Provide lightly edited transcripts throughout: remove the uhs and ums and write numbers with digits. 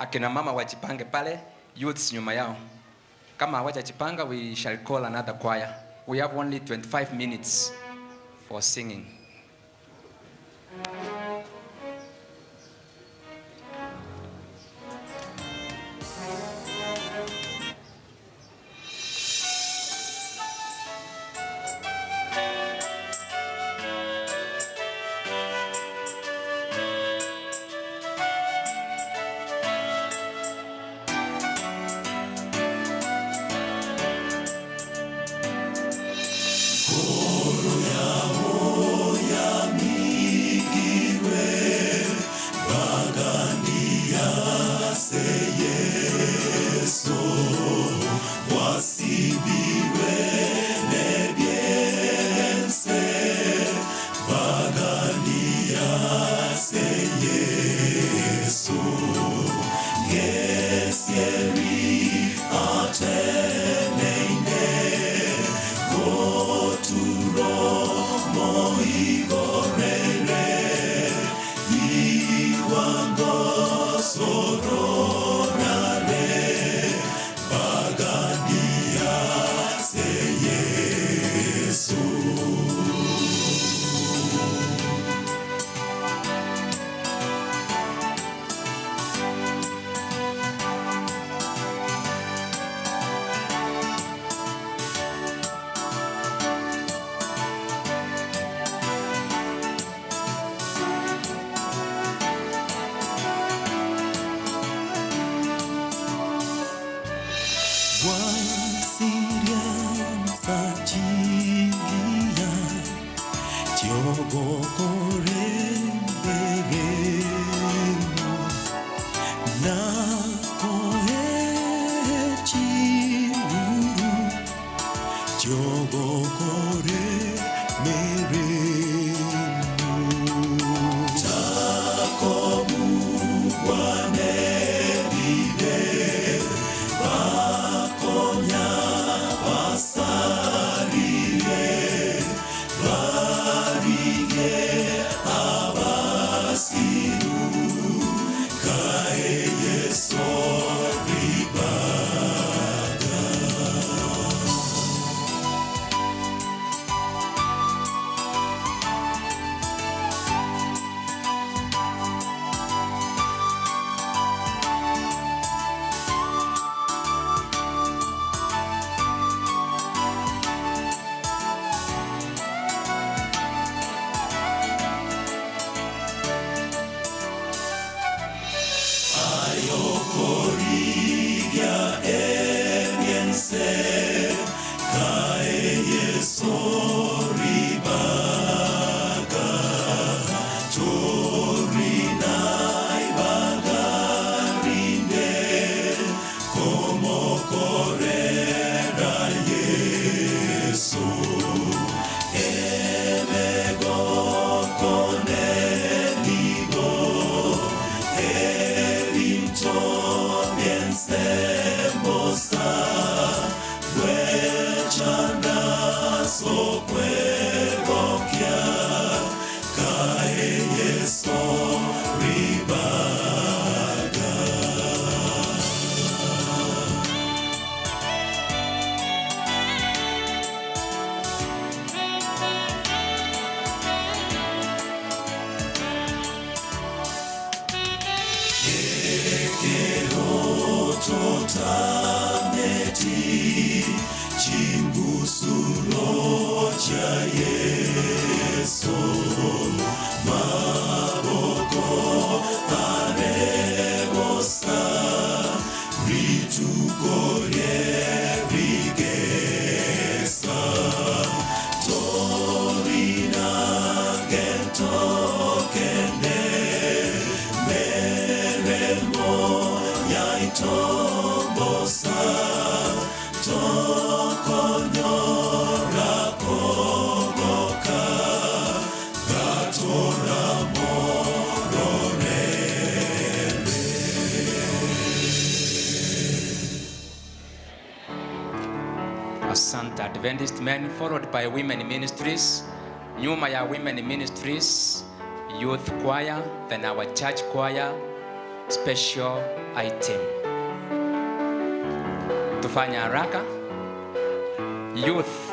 Akina mama wajipange pale, youths nyuma yao. Kama hawajajipanga, we shall call another choir. We have only 25 minutes for singing. Asante. Adventist Men followed by Women Ministries. Nyuma ya Women Ministries, Youth Choir, then our church choir. special item. Tufanye haraka. Youth.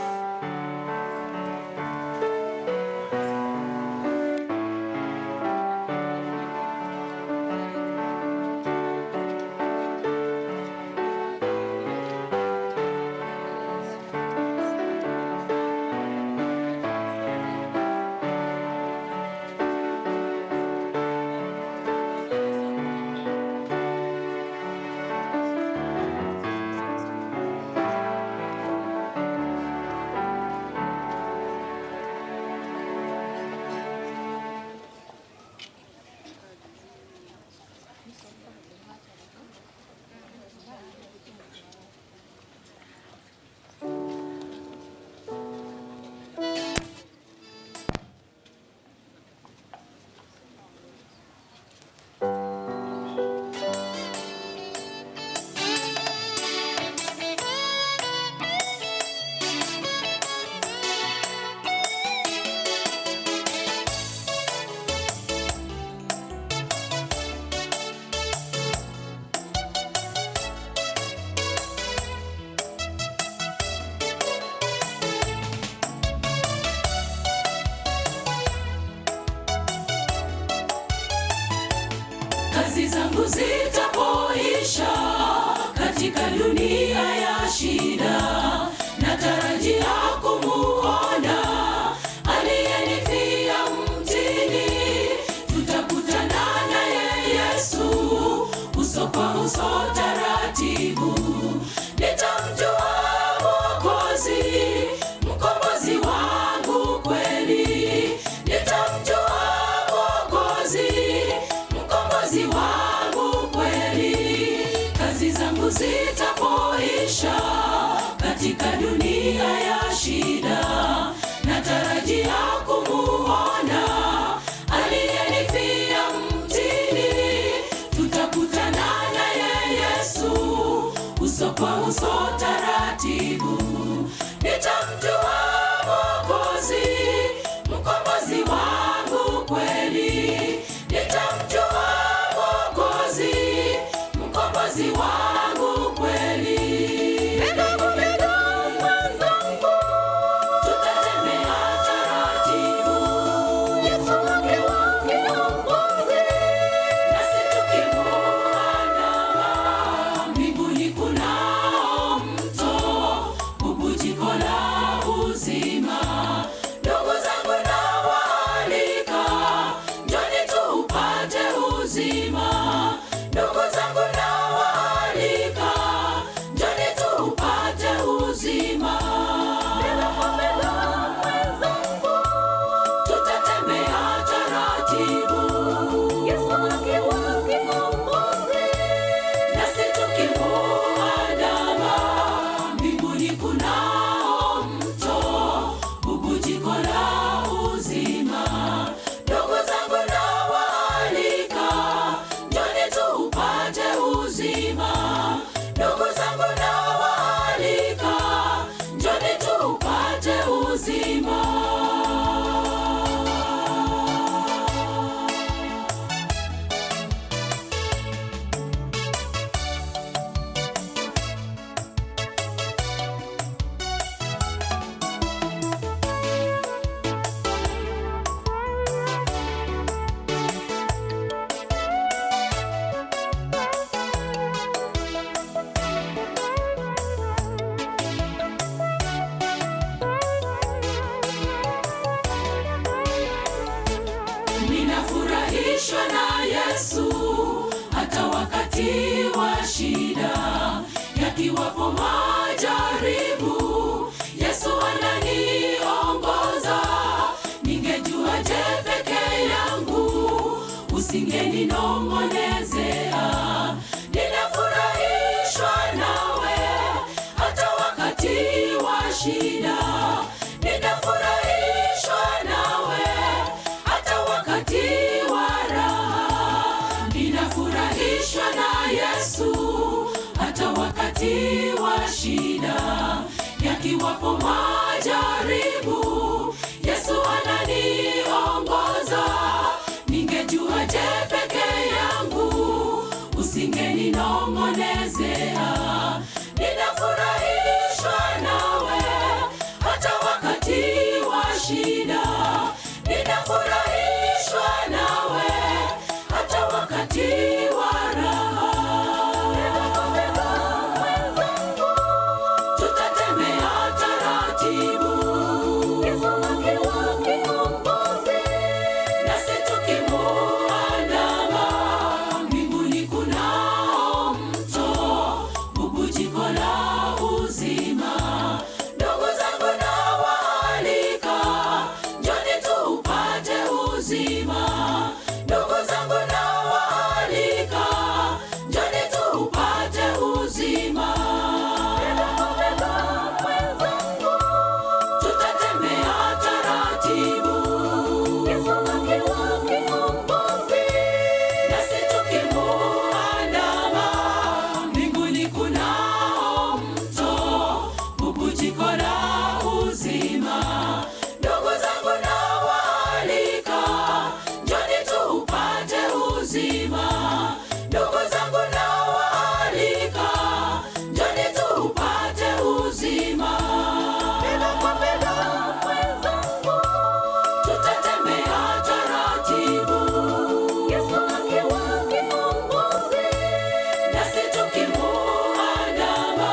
Kazi zangu zitapoisha katika dunia ya shida, natarajia kumuona aliyenifia mtini. Tutakutana naye Yesu uso kwa uso taratibu, nitamjua Mwokozi, mkombozi wangu kweli, nitamjua Mwokozi, mkombozi wangu kweli. Kazi zangu zitapoisha katika dunia ya shida, natarajia kumuona aliyenifia mtini. Tutakutana naye Yesu uso kwa uso taratibu, nitamjua Mwokozi, mkombozi wangu kweli, nitamjua Mwokozi, mkombozi wangu kweli. Bega kwa bega mwenzangu, tutatembea taratibu, Yesu akiwa kiongozi, nasi tukimuandama. Mbinguni kunao mto, bubujiko la uzima. Ndugu zangu nawaalika, njoni tuupate uzima. Ndugu zangu nawaalika, njoni tuupate uzima. Bega kwa bega mwenzangu, tutatembea taratibu, Yesu akiwa kiongozi, nasi tukimuandama. Mbinguni kunao mto, bubujiko la uzima. Ndugu zangu nawaalika, njoni tuupate uzima. Ndugu zangu nawaalika, njoni tuupate uzima. Ninafurahishwa na Yesu hata wakati wa shida, yakiwapo majaribu, Yesu ananiongoza. Ningejua je peke yangu, usingeninong'onezea. Ninafurahishwa nawe hata wakati wa shida, ninafurahishwa nawe hata wakati wa raha. Ninafurahishwa na Yesu hata wakati wa shida, yakiwapo majaribu, Yesu ananiongoza. Ningejua je peke yangu, usingeninong'onezea. Ninafurahishwa nawe hata wakati wa shida, ninafurahishwa nawe hata wakati wa raha. Tutatembea taratibu, nasi tukimuandama. Mbinguni kunao mto, bubujiko la uzima. Ndugu zangu nawaalika, njoni tuupate uzima. Ndugu zangu nawaalika, njoni tuupate uzima. Tutatembea taratibu, nasi tukimuandama. Mbinguni kunao mto, bubujiko la uzima. Ndugu zangu nawaalika, njoni tuupate uzima. Ndugu zangu nawaalika, njoni tuupate uzima. Tutatembea taratibu, nasi tukimuandama.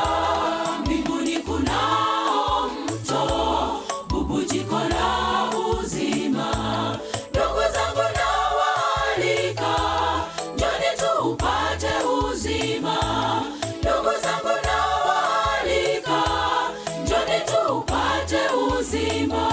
Mbinguni kunao mto, bubujiko la uzima. Ndugu zangu nawaalika, njoni tuupate uzima. Ndugu zangu nawaalika, njoni tuupate uzima.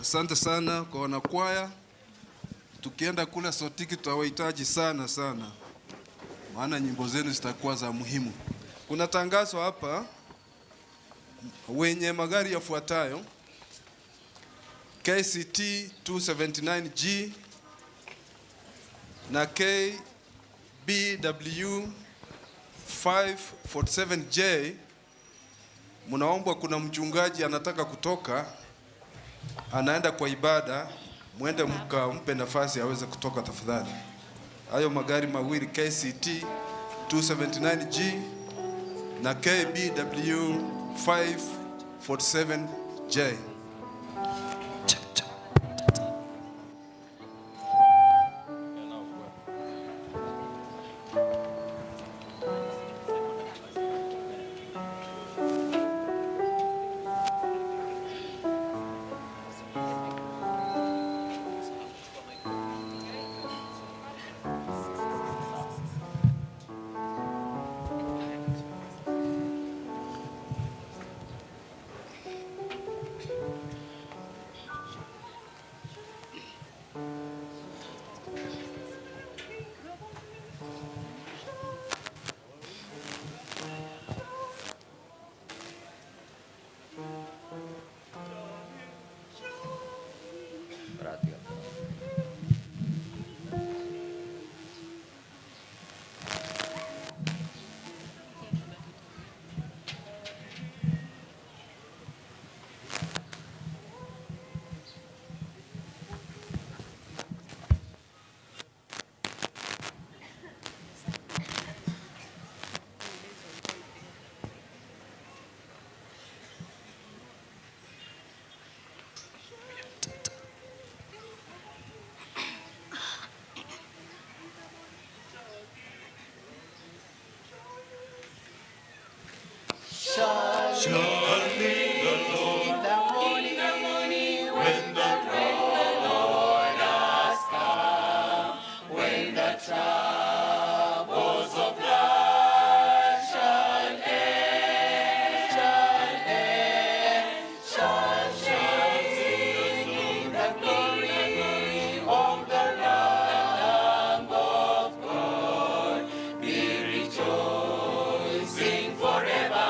Asante sana kwa wanakwaya. Tukienda kule Sotiki tutawahitaji sana sana, maana nyimbo zenu zitakuwa za muhimu. Kuna tangazo hapa, wenye magari yafuatayo: KCT 279G na KBW 547J, mnaombwa, kuna mchungaji anataka kutoka, anaenda kwa ibada, mwende mkampe nafasi aweze kutoka tafadhali. Hayo magari mawili, KCT 279G na KBW 547J. Forever.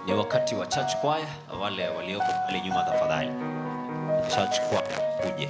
Ni wakati wa church choir, wale walioko pale nyuma tafadhali. Church choir kuje.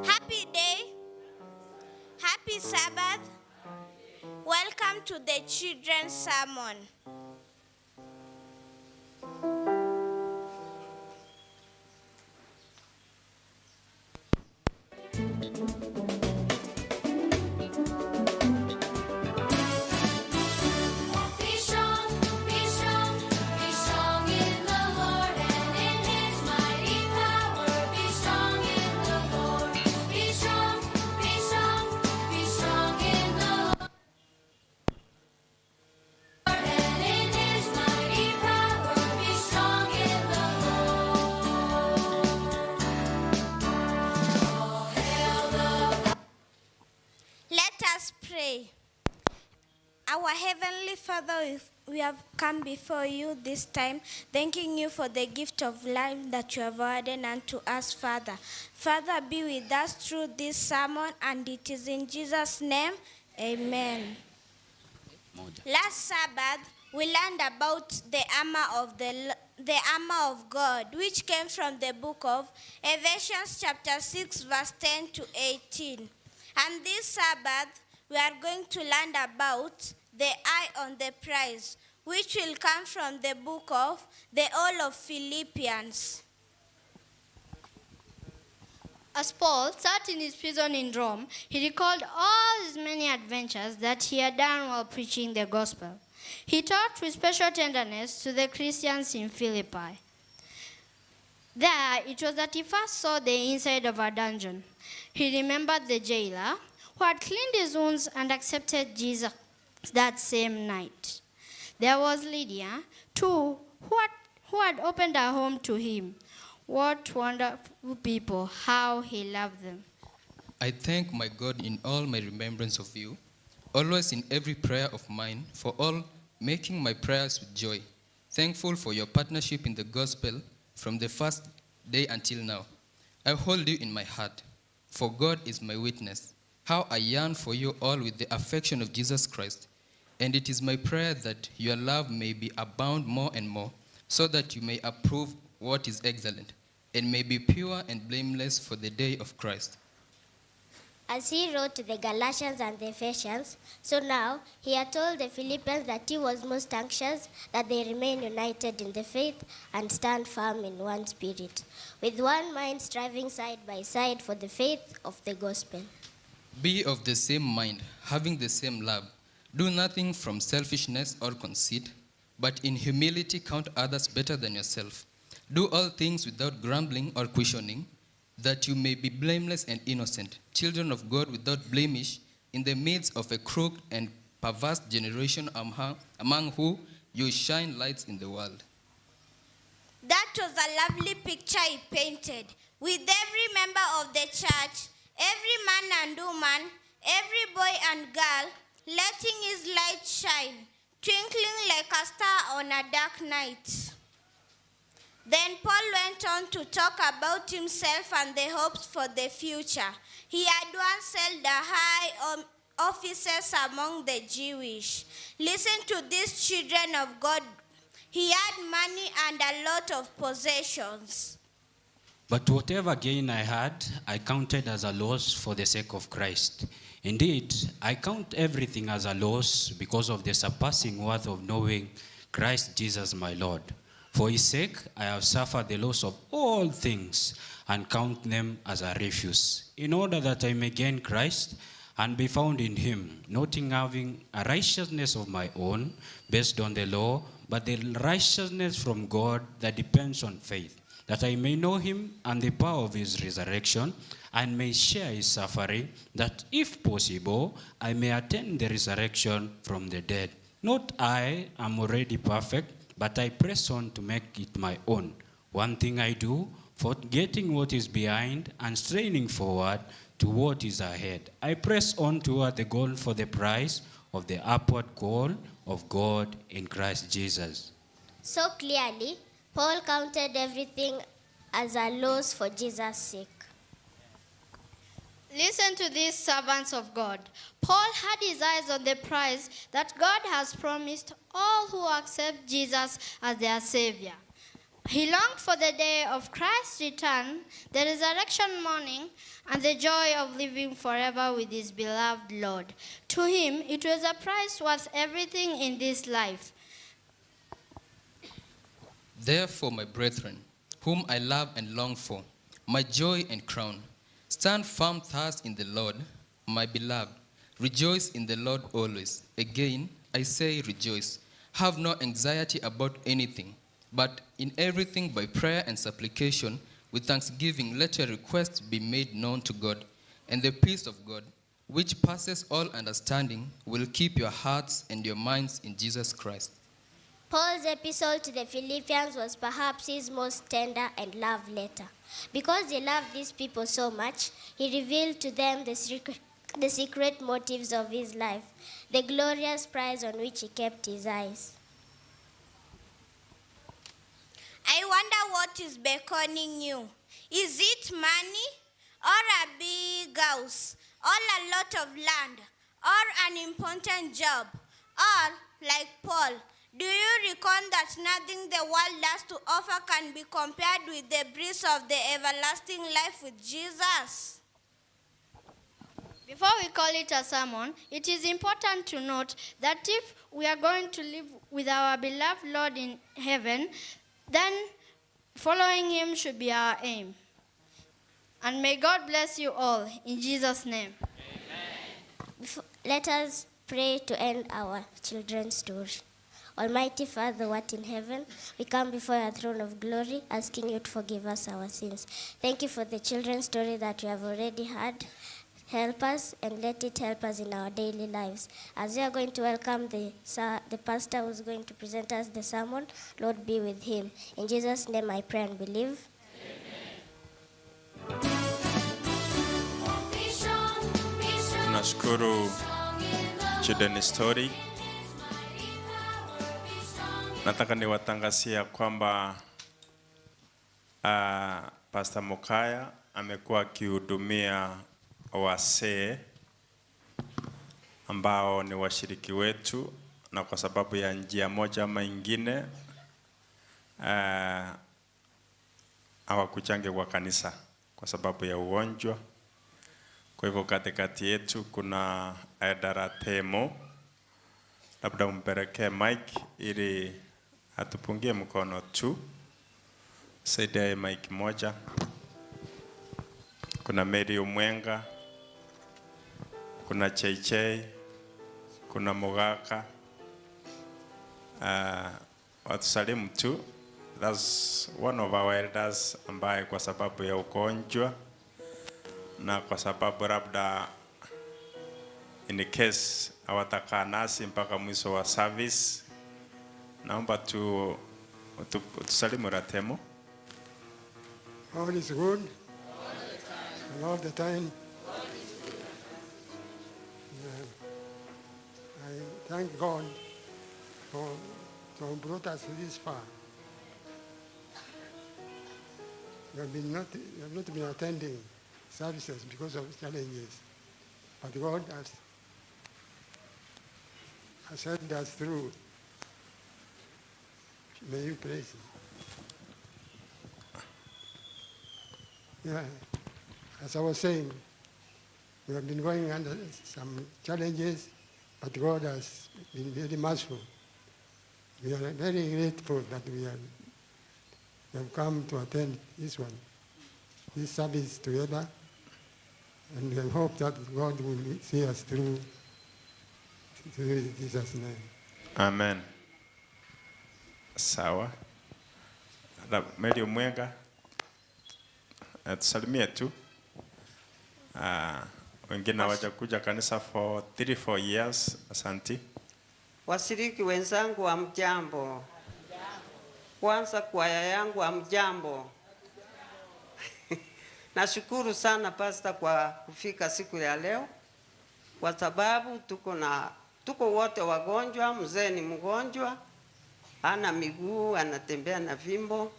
Happy day. Happy Sabbath. Welcome to the children's sermon. Be strong, be strong, be strong in the Lord and in His mighty power. Be strong in the Lord. Be strong, be strong, be strong in the Lord and in His mighty power. Be strong in the Lord. All hail the Let us pray. Our Heavenly Father, we have come before you this time, thanking you for the gift of life that you have awarded unto us, Father. Father, be with us through this sermon, and it is in Jesus' name, amen. Last Sabbath, we learned about the armor of the armor of God, which came from the book of Ephesians chapter 6, verse 10 to 18. And this Sabbath, we are going to learn about the eye on the prize, which will come from the book of the All of Philippians. As Paul sat in his prison in Rome, he recalled all his many adventures that he had done while preaching the gospel. He taught with special tenderness to the Christians in Philippi. There it was that he first saw the inside of a dungeon. He remembered the jailer who had cleaned his wounds and accepted Jesus that same night. There was Lydia, too, who had opened her home to him. What wonderful people, how he loved them. I thank my God in all my remembrance of you, always in every prayer of mine, for all making my prayers with joy, thankful for your partnership in the gospel from the first day until now. I hold you in my heart, for God is my witness, how I yearn for you all with the affection of Jesus Christ. And it is my prayer that your love may be abound more and more, so that you may approve what is excellent, and may be pure and blameless for the day of Christ. As he wrote to the Galatians and the Ephesians, so now he had told the Philippians that he was most anxious that they remain united in the faith and stand firm in one spirit, with one mind striving side by side for the faith of the gospel. Be of the same mind, having the same love. Do nothing from selfishness or conceit, but in humility count others better than yourself. Do all things without grumbling or questioning, that you may be blameless and innocent, children of God without blemish, in the midst of a crooked and perverse generation among who you shine lights in the world. That was a lovely picture he painted, with every member of the church, every man and woman, every boy and girl, letting his light shine, twinkling like a star on a dark night. Then Paul went on to talk about himself and the hopes for the future. He had once held a high offices among the Jewish. Listen to these children of God. He had money and a lot of possessions. But whatever gain I had, I counted as a loss for the sake of Christ. Indeed, I count everything as a loss because of the surpassing worth of knowing Christ Jesus my Lord. For his sake, I have suffered the loss of all things and count them as a refuse, in order that I may gain Christ and be found in him, not in having a righteousness of my own based on the law, but the righteousness from God that depends on faith, that I may know him and the power of his resurrection, and may share his suffering, that if possible, I may attain the resurrection from the dead. Not I am already perfect, but I press on to make it my own. One thing I do, forgetting what is behind and straining forward to what is ahead. I press on toward the goal for the prize of the upward call of God in Christ Jesus. So clearly, Paul counted everything as a loss for Jesus' sake. Listen to these servants of God. Paul had his eyes on the prize that God has promised all who accept Jesus as their Savior. He longed for the day of Christ's return, the resurrection morning, and the joy of living forever with his beloved Lord. To him, it was a prize worth everything in this life. Therefore, my brethren, whom I love and long for, my joy and crown, stand firm thus in the Lord, my beloved. Rejoice in the Lord always. Again, I say rejoice. Have no anxiety about anything, but in everything by prayer and supplication, with thanksgiving, let your requests be made known to God. And the peace of God, which passes all understanding, will keep your hearts and your minds in Jesus Christ. Paul's epistle to the Philippians was perhaps his most tender and love letter. Because he loved these people so much, he revealed to them the secret motives of his life, the glorious prize on which he kept his eyes. I wonder what is beckoning you. Is it money, or a big house, or a lot of land, or an important job, or, like Paul, do you reckon that nothing the world has to offer can be compared with the breeze of the everlasting life with Jesus? Before we call it a sermon, it is important to note that if we are going to live with our beloved Lord in heaven, then following him should be our aim. And may God bless you all in Jesus' name. Amen. Let us pray to end our children's story. Almighty Father, who art in heaven, we come before your throne of glory, asking you to forgive us our sins. Thank you for the children's story that we have already heard. Help us and let it help us in our daily lives. As we are going to welcome the pastor who is going to present us the sermon, Lord, be with him. In Jesus' name I pray and believe. Amen. Tunashukuru Children's Story. Nataka niwatangazie kwamba Pastor Mokaya amekuwa akihudumia wasee ambao ni washiriki wetu, na kwa sababu ya njia moja ama ingine hawakuchange kwa kanisa kwa sababu ya ugonjwa. Kwa hivyo katikati yetu kuna Elder Ratemo, labda umpelekee mic ili atupungie mkono tu. Saidia mic moja. Kuna Mary Umwenga, kuna Cheichei, kuna Mugaka. Watusalimu tu. That's one of our elders ambaye kwa sababu ya ugonjwa na kwa sababu labda in case hawatakaa nasi mpaka mwisho wa service, naomba tusalimu Ratemo. All is good. And all the time. Yeah. I thank God for to have brought us this far. We have not been attending services because of challenges, but God has helped us through. May you praise Him. Yeah, as I was saying, we have been going under some challenges, but God has been very merciful. We are very grateful that we have come to attend this service together, and we hope that God will see us through, through Jesus' name. Amen. Sawa. Mary Umwenga, tusalimie tu. Wengine hawajakuja kanisa for 3-4 years. Asanti. Washiriki wenzangu wa mjambo. Kwanza kwaya yangu wa mjambo. Nashukuru sana Pastor kwa kufika siku ya leo, kwa sababu tuko wote wagonjwa. Mzee ni mgonjwa, hana miguu, anatembea na fimbo.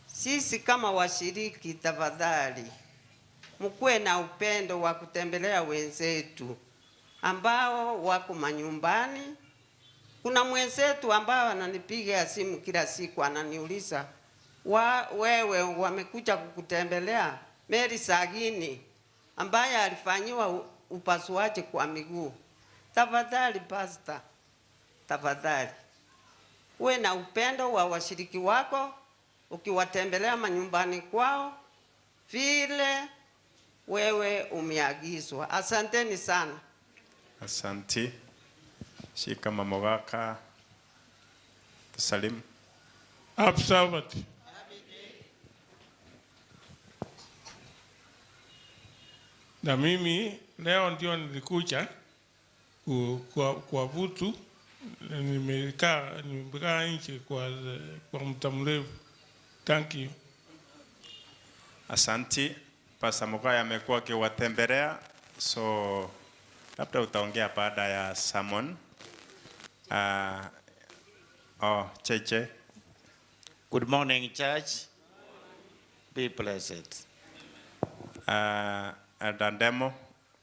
Sisi kama washiriki, tafadhali mkuwe na upendo wa kutembelea wenzetu ambao wako manyumbani. Kuna mwenzetu ambao ananipiga simu kila siku, ananiuliza, wewe wamekuja kukutembelea? Mary Sagini ambaye alifanyiwa upasuaji kwa miguu. Tafadhali Pastor, tafadhali uwe na upendo wa washiriki wako ukiwatembelea manyumbani kwao vile wewe umeagizwa. Asanteni sana. Asanti. Shika Mama Mogaka. Tusalimu. Happy Sabbath. Na mimi leo ndio nilikuja kuabudu. Nimekaa nje kwa muda mrefu. Thank you. Asanti. Pastor Mugaya amekuwa akiwatembelea, so labda utaongea baada ya sermon. Oh, Cheche. Good morning, church. Be blessed. Dandemo,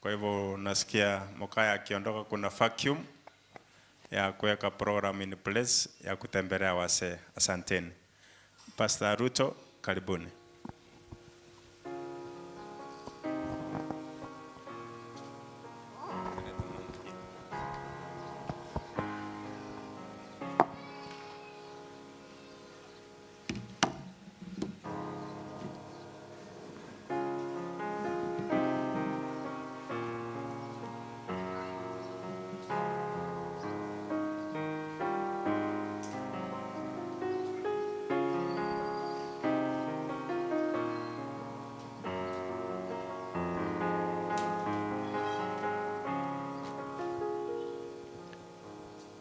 kwa hivyo nasikia Mukaya akiondoka kuna vacuum ya kuweka program in place ya kutembelea wasee. Asanteni. Pastor Ruto, karibuni.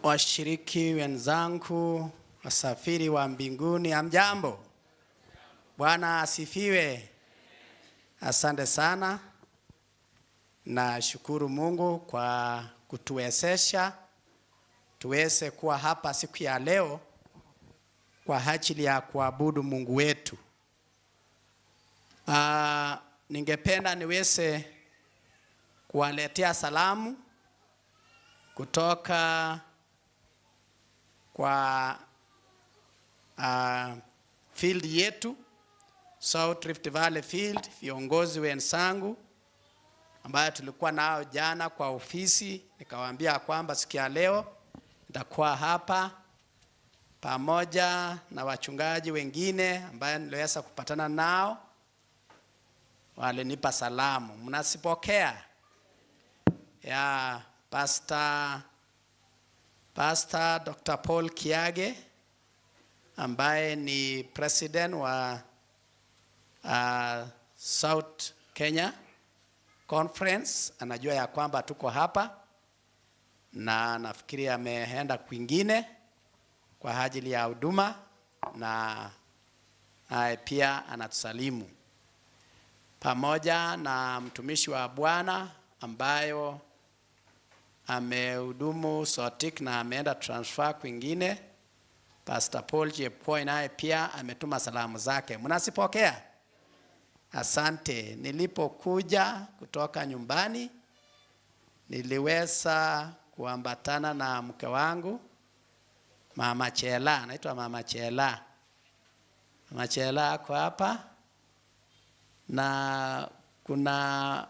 Washiriki wenzangu, wasafiri wa mbinguni, hamjambo? Bwana asifiwe. Asante sana. Nashukuru Mungu kwa kutuwezesha tuweze kuwa hapa siku ya leo kwa ajili ya kuabudu Mungu wetu. Ningependa niweze kuwaletea salamu kutoka kwa field yetu. South Rift Valley Field, viongozi wenzangu ambayo tulikuwa nao jana kwa ofisi, nikawaambia kwamba siku ya leo nitakuwa hapa pamoja na wachungaji wengine ambaye niliweza kupatana nao, walinipa salamu, mnazipokea ya Pastor Dr. Paul Kiage ambaye ni president wa South Kenya Conference, anajua ya kwamba tuko hapa na nafikiri ameenda kwingine kwa ajili ya huduma na naye pia anatusalimu pamoja na mtumishi wa Bwana ambayo amehudumu Sotik na ameenda transfer kwingine, Pastor Paul Jepkoi naye pia ametuma salamu zake. Mnazipokea? Asante. Nilipokuja kutoka nyumbani niliweza kuambatana na mke wangu Mama Chela, anaitwa Mama Chela. Mama Chela ako hapa na kuna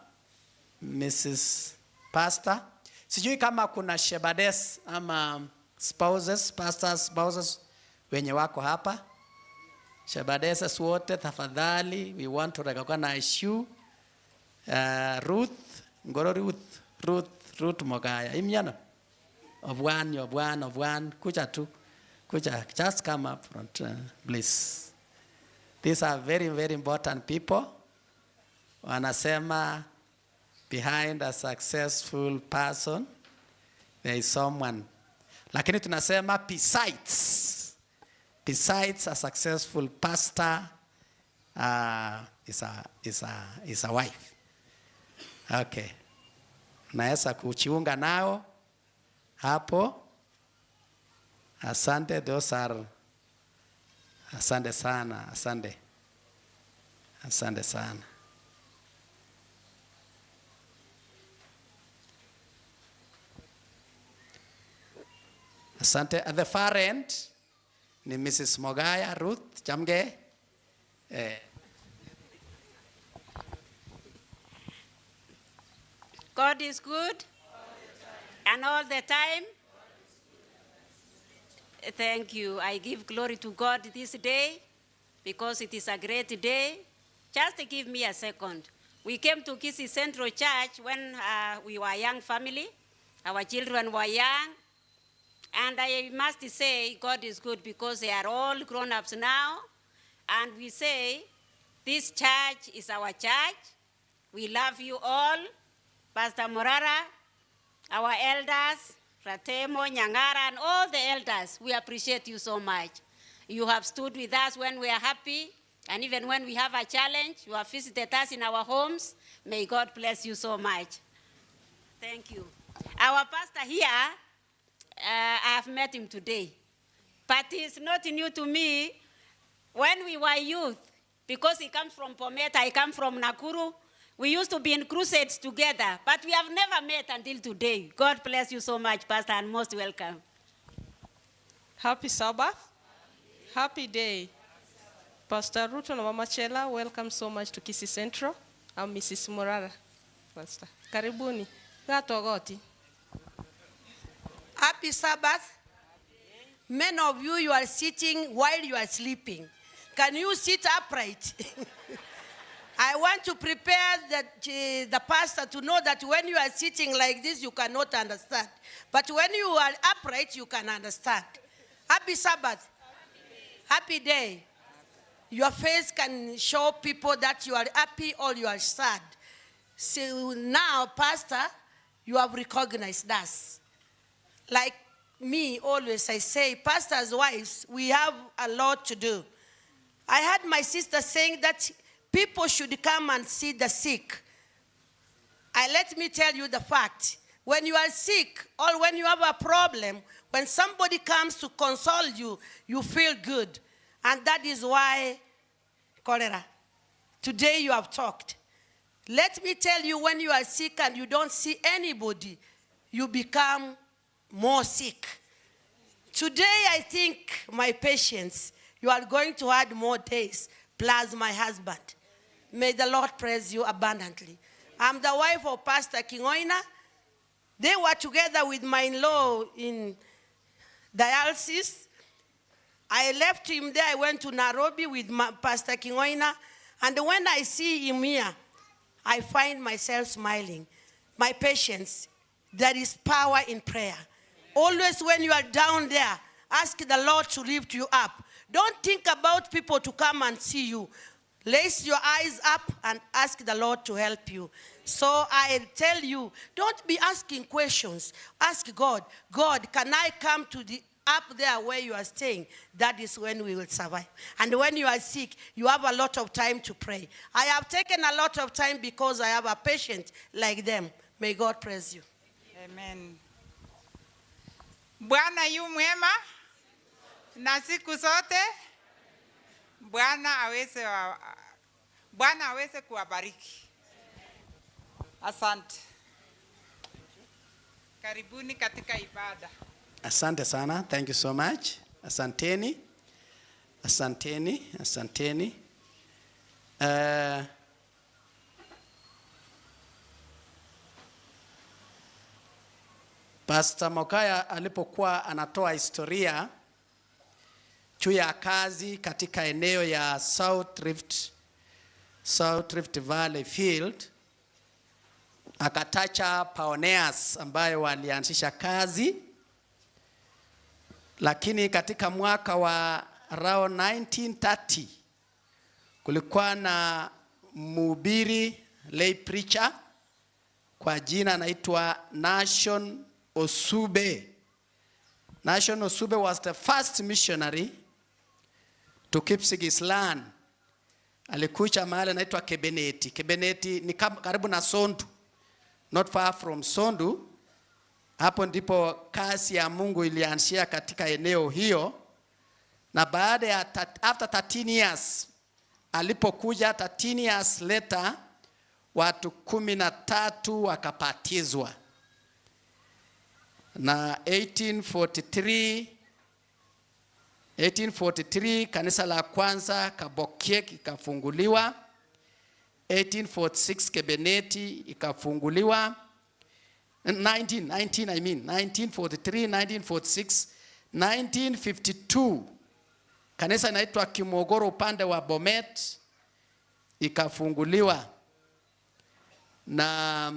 Mrs. Pastor. Sijui kama kuna shepherdess ama spouses, pastors, spouses wenye wako hapa. Shepherdesses wote tafadhali, we want to recognize you. Ruth, Ngoro Ruth, Ruth, Ruth Mogaya. Imyano. Of one, of one, of one. Kuja tu. Kuja, just come up front, please. These are very, very important people. Wanasema behind a successful person there is someone. Lakini tunasema besides a successful pastor is a wife. Okay. Naweza kujiunga nao hapo. Asante, those are, asante sana, asante. Asante sana. Asante. At the far end ni Mrs. Mogaya Ruth Chamge. God is good and all the time. Thank you. I give glory to God this day because it is a great day. Just give me a second. We came to Kisii Central Church when we were a young family. Our children were young. And I must say God is good because they are all grown-ups now. And we say this church is our church. We love you all. Pastor Morara, our elders, Ratemo, Nyangara, and all the elders, we appreciate you so much. You have stood with us when we are happy, and even when we have a challenge, you have visited us in our homes. May God bless you so much. Thank you. Our pastor here, I have met him today, but he's not new to me. When we were youth, because he comes from Bomet, I come from Nakuru, we used to be in crusades together, but we have never met until today. God bless you so much, Pastor, and most welcome. Happy Sabbath. Happy day. Pastor Ruto na Mama Chela, welcome so much to Kisii Central. I'm Mrs. Morara, Pastor. Karibuni. Gatogoti. Happy Sabbath. Many of you, you are sitting while you are sleeping. Can you sit upright? I want to prepare the pastor to know that when you are sitting like this, you cannot understand. But when you are upright, you can understand. Happy Sabbath. Happy day. Your face can show people that you are happy or you are sad. So now, Pastor, you have recognized us. Like me, always I say, pastors' wives, we have a lot to do. I had my sister saying that people should come and see the sick. Let me tell you the fact. When you are sick or when you have a problem, when somebody comes to console you, you feel good. And that is why, cholera, today you have talked. Let me tell you, when you are sick and you don't see anybody, you become more sick. Today, I think, my patients, you are going to add more days. plus my husband. May the Lord praise you abundantly. I'm the wife of Pastor Kingoina. They were together with my in-law in dialysis. I left him there. I went to Nairobi with my Pastor Kingoina. And when I see him here, I find myself smiling. My patience, there is power in prayer. Always when you are down there, ask the Lord to lift you up. Don't think about people to come and see you. Raise your eyes up and ask the Lord to help you. So I tell you, don't be asking questions. Ask God, God, can I come to the up there where you are staying? That is when we will survive. And when you are sick, you have a lot of time to pray. I have taken a lot of time because I have a patient like them. May God praise you. Amen. Bwana yu mwema na siku zote. Bwana aweze kuwabariki. Asante. Karibuni katika ibada. Asante sana. Thank you so much. Asanteni. Asanteni. Asanteni. Pastor Mokaya alipokuwa anatoa historia juu ya kazi katika eneo ya South Rift Valley Field, akatacha pioneers ambayo walianzisha kazi, lakini katika mwaka wa around 1930 kulikuwa na mhubiri, lay preacher, kwa jina anaitwa Nashon Osube. Nashon Osube was the first missionary to Kipsigis land. Alikuja mahali anaitwa Kebeneti. Kebeneti ni karibu na Sondu, not far from Sondu. Hapo ndipo kazi ya Mungu ilianzia katika eneo hiyo. Na baada ya after 13 years, alipokuja 13 years later, watu 13 wakapatizwa. Na 1843 kanisa la kwanza Kabokiek ikafunguliwa. 1846 Kebeneti ikafunguliwa. Nineteen, nineteen, I mean, 1943, 1946, 1952 kanisa inaitwa Kimogoro upande wa Bomet ikafunguliwa. Na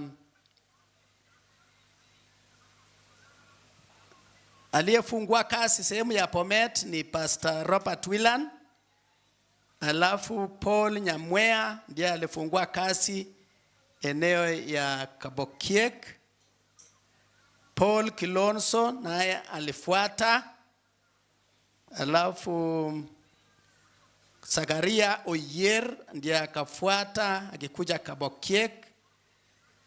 aliyefungua kasi sehemu ya Bomet ni Pastor Robert Whelan. Alafu Paul Nyamwea ndiye alifungua kasi eneo ya Kabokiek. Paul Kilonso naye alifuata. Alafu Zakaria Oyer ndiye akafuata akikuja Kabokiek.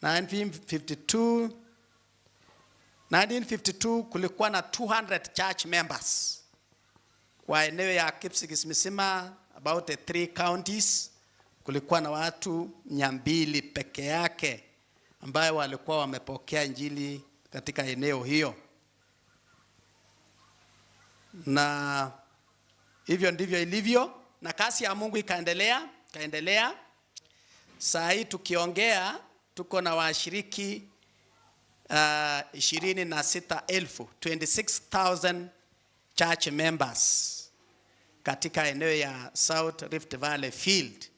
1952 kulikuwa na 200 church members kwa eneo ya Kipsigis misima, about the 3 counties. Kulikuwa na watu 200 peke yake ambayo walikuwa wamepokea injili katika eneo hiyo. Na hivyo ndivyo ilivyo, na kazi ya Mungu ikaendelea, ikaendelea. Saa hii tukiongea tuko na washiriki 26,000, 26,000 church members katika eneo ya South Rift Valley Field.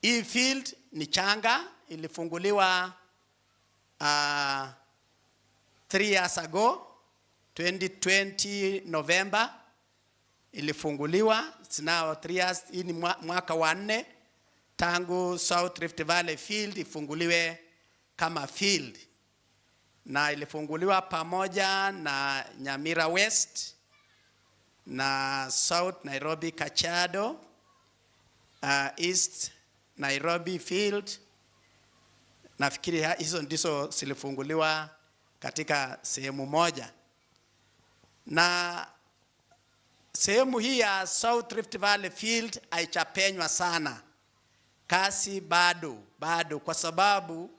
Hii field ni changa, ilifunguliwa 3 years ago, 2020 November ilifunguliwa. It's now 3 years, hii ni mwaka wa 4 tangu South Rift Valley Field ifunguliwe kama field. Na ilifunguliwa pamoja na Nyamira West na South Nairobi Kajiado, East Nairobi Field. Nafikiri hizo ndizo zilifunguliwa katika sehemu moja. Na sehemu hii ya South Rift Valley Field haichapenywa sana. Kasi bado kwa sababu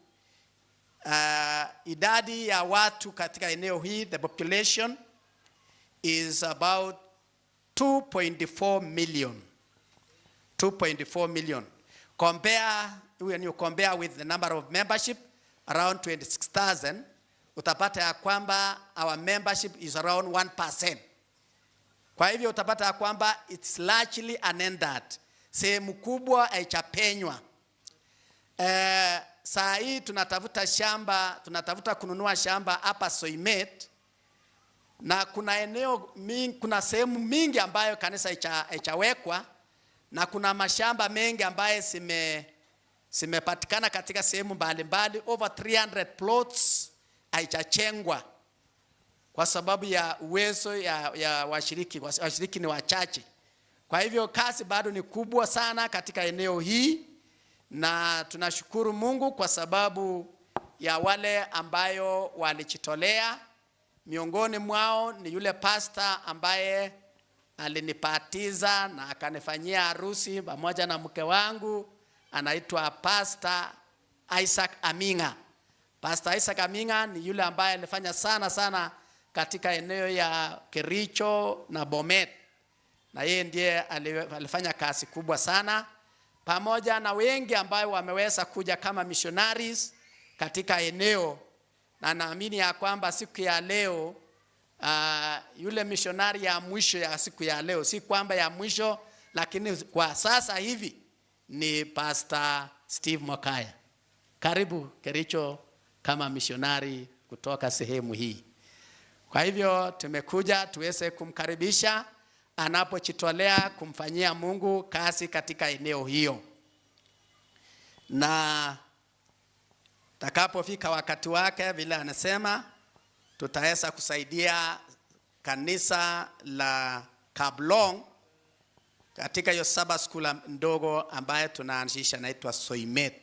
idadi ya watu katika eneo hii, the population is about 2.4 million. 2.4 million. Compare, when you compare with the number of membership around 26,000, utapata ya kwamba our membership is around 1%. Kwa hivyo utapata ya kwamba it's largely unentered. Sehemu kubwa haijapenywa. Saa hii tunatafuta shamba, tunatafuta kununua shamba hapa Soimet, na kuna eneo mingi, kuna sehemu mingi ambayo kanisa haichawekwa na kuna mashamba mengi ambayo zimepatikana katika sehemu mbalimbali, over 300 plots haijachengwa kwa sababu ya uwezo ya washiriki. Washiriki ni wachache. Kwa hivyo kazi bado ni kubwa sana katika eneo hii, na tunashukuru Mungu kwa sababu ya wale ambayo walijitolea. Miongoni mwao ni yule pasta ambaye alinibatiza na akanifanyia harusi pamoja na mke wangu, anaitwa Pastor Isaac Aminga. Pastor Isaac Aminga ni yule ambaye alifanya sana sana katika eneo ya Kericho na Bomet, na yeye ndiye alifanya kazi kubwa sana, pamoja na wengi ambayo wameweza kuja kama missionaries katika eneo, na naamini ya kwamba siku ya leo yule missionary ya mwisho ya siku ya leo, si kwamba ya mwisho, lakini kwa sasa hivi ni Pastor Steve Mokaya. Karibu Kericho kama missionary kutoka sehemu hii. Kwa hivyo tumekuja tuweze kumkaribisha anapojitolea kumfanyia Mungu kazi katika eneo hiyo, na takapofika wakati wake, vile anasema, tutaweza kusaidia kanisa la Kablong katika hiyo Sabbath school ndogo ambayo tunaanzisha naitwa Soimet.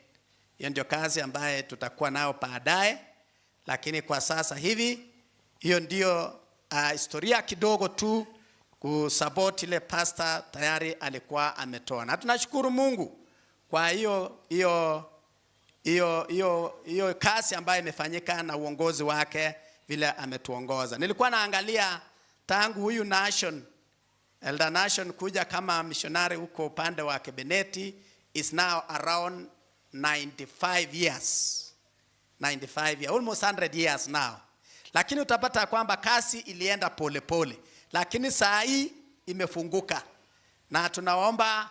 Hiyo ndio kazi ambaye tutakuwa nayo baadaye, lakini kwa sasa hivi hiyo ndio historia kidogo tu kusupport ile pastor tayari alikuwa ametoa, na tunashukuru Mungu kwa hiyo kazi ambayo imefanyika na uongozi wake vile ametuongoza. Nilikuwa naangalia tangu huyu Nation, Elder Nation kuja kama missionary huko upande wa Kebeneti is now around 95 years. 95 years, almost 100 years now. Lakini utapata kwamba kasi ilienda polepole pole, lakini saa hii imefunguka na tunaomba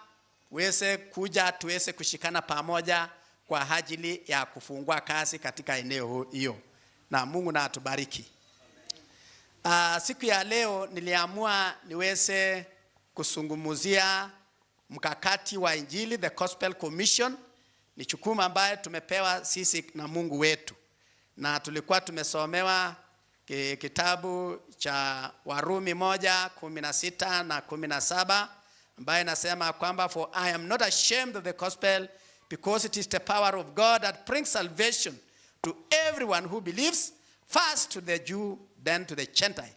uweze kuja tuweze kushikana pamoja kwa ajili ya kufungua kazi katika eneo hiyo, na Mungu na atubariki. Siku ya leo niliamua niweze kuzungumzia mkakati wa Injili, the Gospel Commission. Ni jukumu ambayo tumepewa sisi na Mungu wetu, na tulikuwa tumesomewa kitabu cha Warumi 1:16 na 17 ambayo inasema kwamba, "For I am not ashamed of the gospel, because it is the power of God that brings salvation to everyone who believes, first to the Jew, then to the Gentile.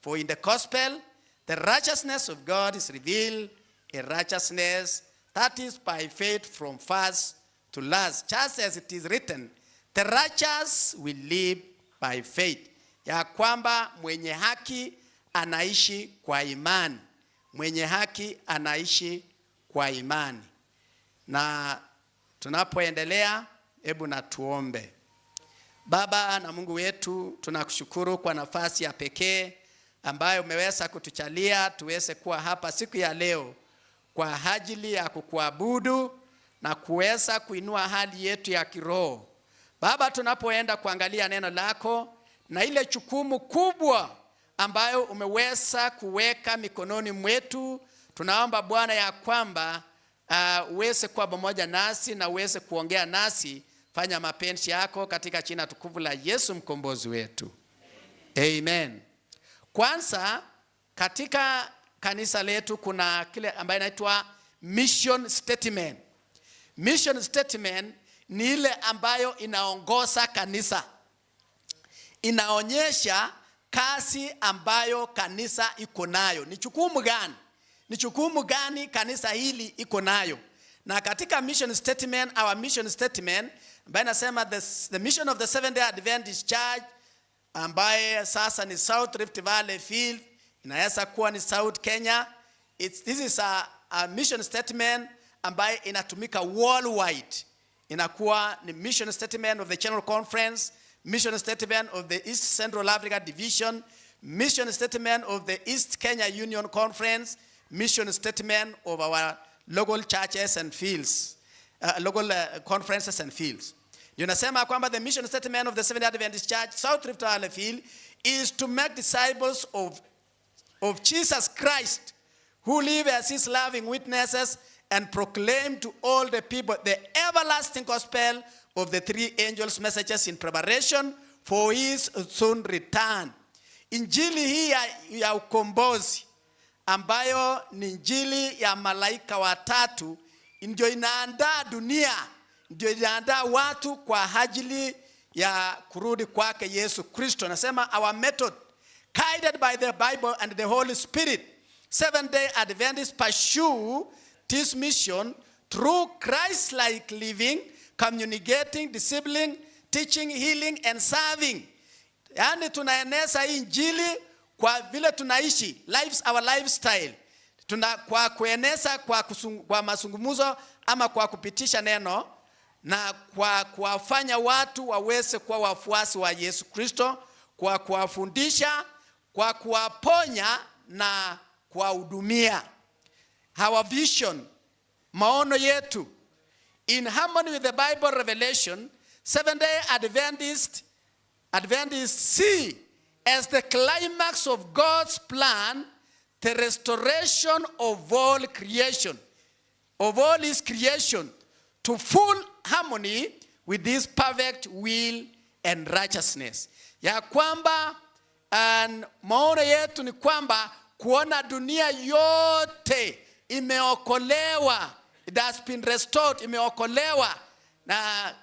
For in the gospel the righteousness of God is revealed, a righteousness that is by faith from first to last, just as it is written, 'The righteous will live by faith.'" Ya kwamba mwenye haki anaishi kwa imani, mwenye haki anaishi kwa imani. Na tunapoendelea, hebu na tuombe. Baba na Mungu wetu, tunakushukuru kwa nafasi ya pekee ambayo umeweza kutujalia tuweze kuwa hapa siku ya leo kwa ajili ya kukuabudu na kuweza kuinua hali yetu ya kiroho. Baba, tunapoenda kuangalia neno lako na ile jukumu kubwa ambayo umeweza kuweka mikononi mwetu, tunaomba Bwana ya kwamba uweze kuwa pamoja nasi na uweze kuongea nasi. Fanya mapenzi yako katika jina tukufu la Yesu mkombozi wetu. Amen. Kwanza katika kanisa letu kuna kile ambayo inaitwa mission statement. Mission statement ni ile ambayo inaongoza kanisa, inaonyesha kazi ambayo kanisa iko nayo. Ni jukumu gani? Ni jukumu gani kanisa hili iko nayo? Na katika mission statement, our mission statement ambayo inasema the mission of the Seventh Day Adventist Church, ambaye sasa ni South Rift Valley Field, inaweza kuwa ni South Kenya. This is a mission statement. ambayo inatumika worldwide. Inakuwa ni mission statement of the General Conference, mission statement of the East Central Africa Division, mission statement of the East Kenya Union Conference, mission statement of our local churches and fields, local conferences and fields. Ndio nasema kwamba the mission statement of the Seventh Adventist Church South Rift Valley Field is to make disciples of Jesus Christ who live as his loving witnesses and proclaim to all the people the everlasting gospel of the three angels' messages in preparation for his soon return. Injili hii ya ukombozi ambayo ni injili ya malaika watatu ndio inaandaa dunia, ndio inaandaa watu kwa ajili ya kurudi kwake Yesu Kristo. Nasema our method, guided by the Bible and the Holy Spirit, Seventh Day Adventists pursue this mission through Christ-like living, communicating, discipling, teaching, healing and serving. Yaani tunaeneza hii injili kwa vile tunaishi, lives, our lifestyle. Tuna kwa kueneza kwa mazungumzo ama kwa kupitisha neno na kwa kuwafanya watu waweze kuwa wafuasi wa Yesu Kristo, kwa kuwafundisha, kwa kuwaponya na kuwahudumia. Our vision, maono yetu, in harmony with the Bible revelation, Seventh Day Adventists see as the climax of God's plan the restoration of all creation, of all his creation, to full harmony with his perfect will and righteousness. Ya kwamba and maono yetu ni kwamba kuona dunia yote imeokolewa, it has been restored, imeokolewa na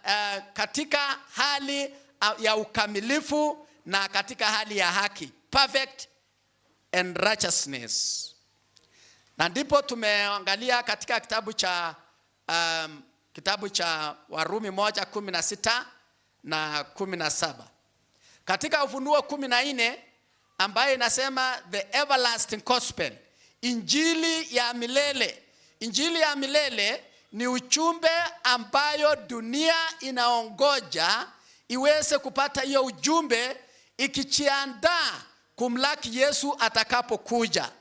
katika hali ya ukamilifu na katika hali ya haki, perfect and righteousness. Na ndipo tumeangalia katika kitabu cha Warumi 1:16 na 17. Katika Ufunuo 14 ambayo inasema the everlasting gospel, injili ya milele. Injili ya milele ni ujumbe ambayo dunia inaongoja iweze kupata hiyo ujumbe ikijiandaa kumlaki Yesu atakapokuja.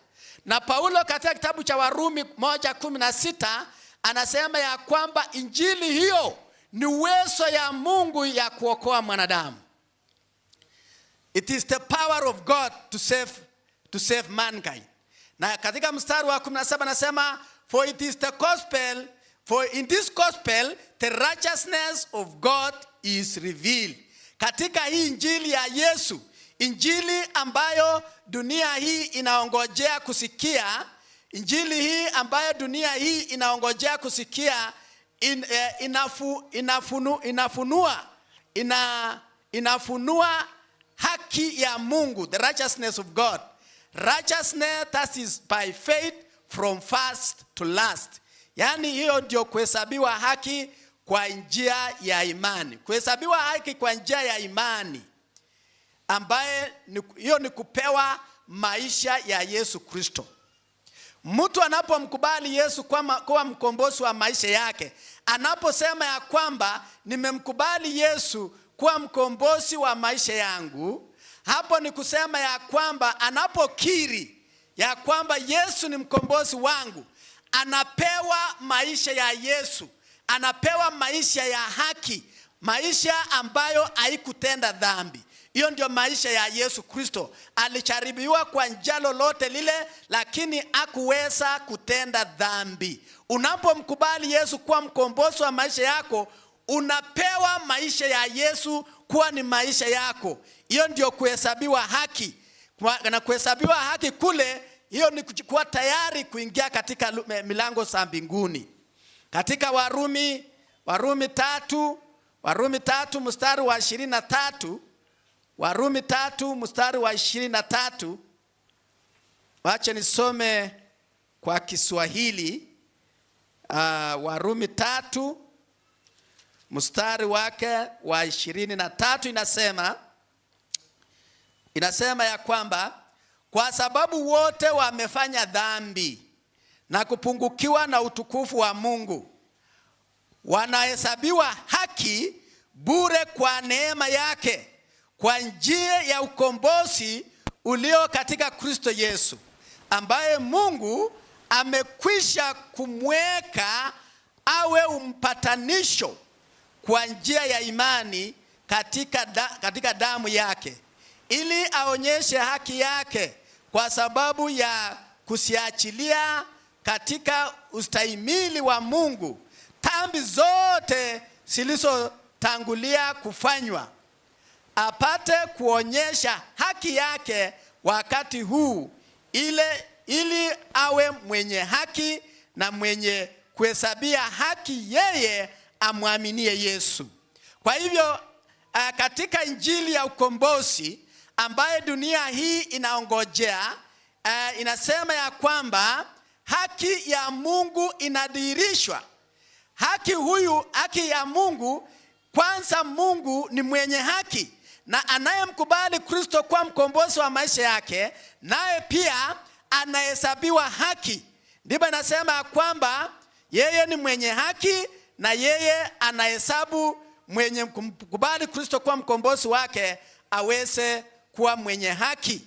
Na Paulo katika kitabu cha Warumi 1:16 anasema ya kwamba injili hiyo ni uwezo ya Mungu ya kuokoa mwanadamu. It is the power of God to save mankind. Na katika mstari wa 17 anasema, for it is the gospel, for in this gospel the righteousness of God is revealed. Katika hii injili ya Yesu, injili ambayo dunia hii inaongojea kusikia, injili hii ambayo dunia hii inaongojea kusikia inafunua haki ya Mungu, the righteousness of God. Righteousness that is by faith from first to last. Yaani hiyo ndio kuhesabiwa haki kwa njia ya imani. Kuhesabiwa haki kwa njia ya imani ambaye hiyo ni kupewa maisha ya Yesu Kristo. Mtu anapomkubali Yesu kuwa mkombozi wa maisha yake, anaposema ya kwamba nimemkubali Yesu kuwa mkombozi wa maisha yangu, hapo ni kusema ya kwamba anapokiri ya kwamba Yesu ni mkombozi wangu, anapewa maisha ya Yesu, anapewa maisha ya haki, maisha ambayo haikutenda dhambi. Hiyo ndio maisha ya Yesu Kristo. Alijaribiwa kwa njia lolote lile, lakini hakuweza kutenda dhambi. Unapomkubali Yesu kuwa mkombozi wa maisha yako, unapewa maisha ya Yesu kuwa ni maisha yako. Hiyo ndio kuhesabiwa haki. Na kuhesabiwa haki kule, hiyo ni kuwa tayari kuingia katika milango za mbinguni. Katika Warumi 3 mstari wa 23, Warumi 3 mstari wa 23, wache nisome kwa Kiswahili. Warumi 3 mstari wake wa 23 inasema ya kwamba kwa sababu wote wamefanya dhambi na kupungukiwa na utukufu wa Mungu, wanahesabiwa haki bure kwa neema yake kwa njia ya ukombozi ulio katika Kristo Yesu, ambaye Mungu amekwisha kumweka awe umpatanisho kwa njia ya imani katika damu yake, ili aonyeshe haki yake kwa sababu ya kusiachilia katika ustahimili wa Mungu dhambi zote zilizotangulia kufanywa, apate kuonyesha haki yake wakati huu ile, ili awe mwenye haki na mwenye kuhesabia haki yeye amwaminie Yesu. Kwa hivyo katika injili ya ukombozi ambaye dunia hii inaongojea, inasema ya kwamba haki ya Mungu inadhihirishwa. Haki ya Mungu, kwanza Mungu ni mwenye haki na anayemkubali Kristo kuwa mkombozi wa maisha yake, naye pia anahesabiwa haki. Ndipo inasema ya kwamba yeye ni mwenye haki na yeye anahesabu mwenye kumkubali Kristo kuwa mkombozi wake aweze kuwa mwenye haki.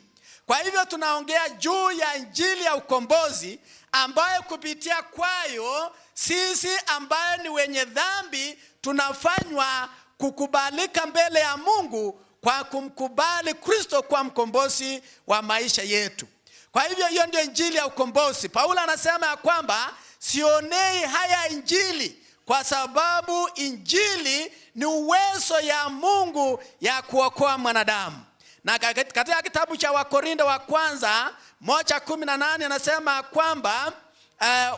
Kwa hivyo tunaongea juu ya injili ya ukombozi ambayo kupitia kwayo sisi ambayo ni wenye dhambi tunafanywa kukubalika mbele ya Mungu kwa kumkubali Kristo kuwa mkombozi wa maisha yetu. Kwa hivyo hiyo ndio injili ya ukombozi. Paulo anasema ya kwamba sionei haya injili kwa sababu injili ni uwezo ya Mungu ya kuokoa mwanadamu. Na katika kitabu cha Wakorintho wa kwanza 1:18 anasema kwamba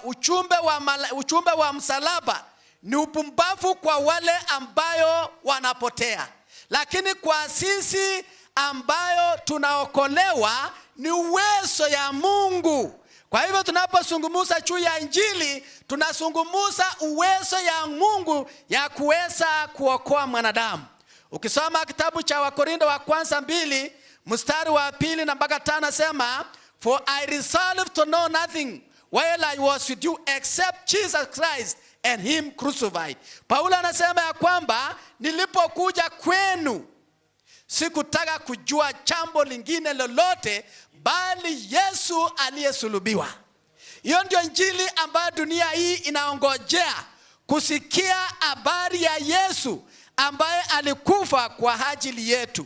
ujumbe wa msalaba ni upumbavu kwa wale ambayo wanapotea, lakini kwa sisi ambayo tunaokolewa ni uwezo ya Mungu. Kwa hivyo tunapozungumza juu ya injili, tunazungumza uwezo ya Mungu ya kuweza kuokoa mwanadamu. Ukisoma kitabu cha Wakorintho wa kwanza 2 mstari wa 2 na mpaka 5 nasema, "For I resolved to know nothing while I was with you except Jesus Christ and him crucified." Paulo anasema ya kwamba nilipokuja kwenu sikutaka kujua jambo lingine lolote bali Yesu aliyesulubiwa. Hiyo ndio injili ambayo dunia hii inaongojea kusikia, habari ya Yesu ambaye alikufa kwa ajili yetu.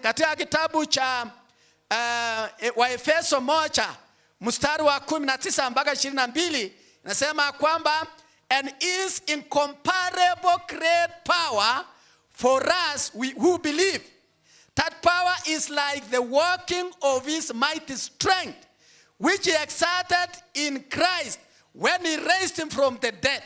Katika kitabu cha Waefeso 1 mstari wa 19 mpaka 22 nasema kwamba, "And his incomparable great power for us we who believe. That power is like the working of his mighty strength, which he exerted in Christ when he raised him from the dead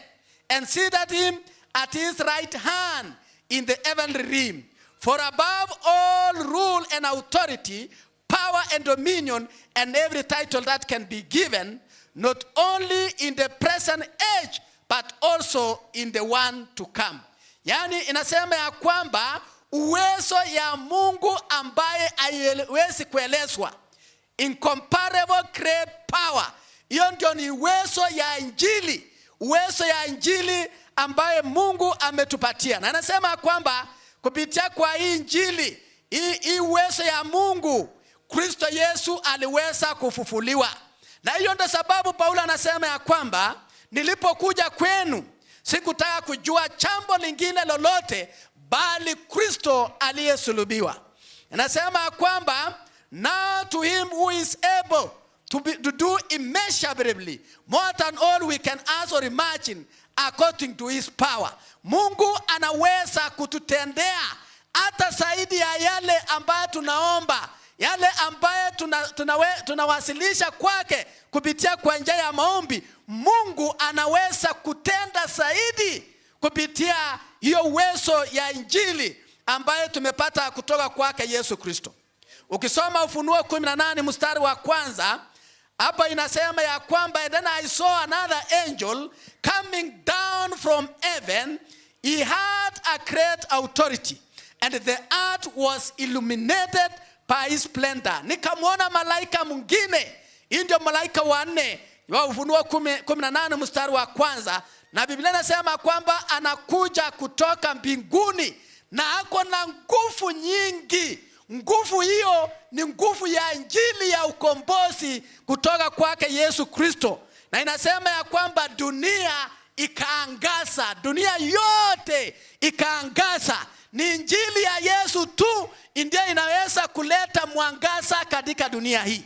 and seated him at his right hand in the heavenly realm. For above all rule and authority, power and dominion, and every title that can be given, not only in the present age, but also in the one to come." Yaani inasema ya kwamba uwezo ya Mungu ambaye haiwezi kuelezwa, incomparable great power, hiyo ndio ni uwezo ya injili, uwezo ya injili ambaye Mungu ametupatia. Na anasema kwamba kupitia kwa hii injili, hii uwezo ya Mungu, Kristo Yesu aliweza kufufuliwa. Na hiyo ndio sababu Paulo anasema ya kwamba nilipokuja kwenu sikutaka kujua jambo lingine lolote bali Kristo aliyesulubiwa. Anasema kwamba, "Now to him who is able to do immeasurably more than all we can ask or imagine according to his power." Mungu anaweza kututendea hata zaidi ya yale ambayo tunaomba, yale ambayo tunawasilisha kwake kupitia kwa njia ya maombi. Mungu anaweza kutenda zaidi kupitia hiyo uwezo ya injili ambayo tumepata kutoka kwake Yesu Kristo. Ukisoma Ufunuo 18 mstari wa 1 hapa inasema ya kwamba, "And then I saw another angel coming down from heaven. He had a great authority and the earth was illuminated by his splendor." Nikamwona malaika mwingine, hii ndio malaika wa nne. wa Ufunuo 18 mstari wa kwanza, na Biblia inasema kwamba anakuja kutoka mbinguni na ako na nguvu nyingi. Nguvu hiyo ni nguvu ya injili ya ukombozi kutoka kwake Yesu Kristo, na inasema ya kwamba dunia ikaangaza, dunia yote ikaangaza. Ni injili ya Yesu tu ndiyo inaweza kuleta mwangaza katika dunia hii.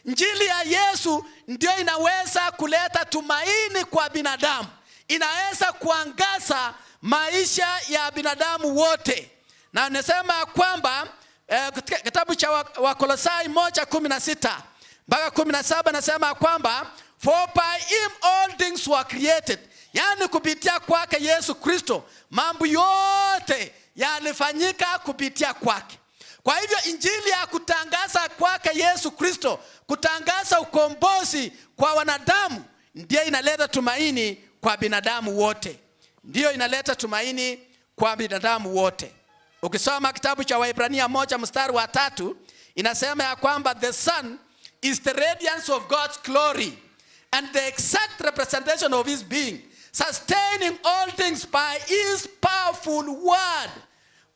Injili ya Yesu ndio inaweza kuleta tumaini kwa binadamu, inaweza kuangaza maisha ya binadamu wote. Na nasema kwamba katika kitabu cha Wakolosai 1:16 mpaka 17, nasema kwamba "For by him all things were created," yaani kupitia kwake Yesu Kristo mambo yote yalifanyika kupitia kwake. Kwa hivyo injili ya kutangaza kwake Yesu Kristo, kutangaza ukombozi kwa wanadamu, ndiyo inaleta tumaini kwa binadamu wote, ndiyo inaleta tumaini kwa binadamu wote. Ukisoma kitabu cha Waebrania 1 mstari wa 3, inasema ya kwamba "The Son is the radiance of God's glory and the exact representation of his being, sustaining all things by his powerful word."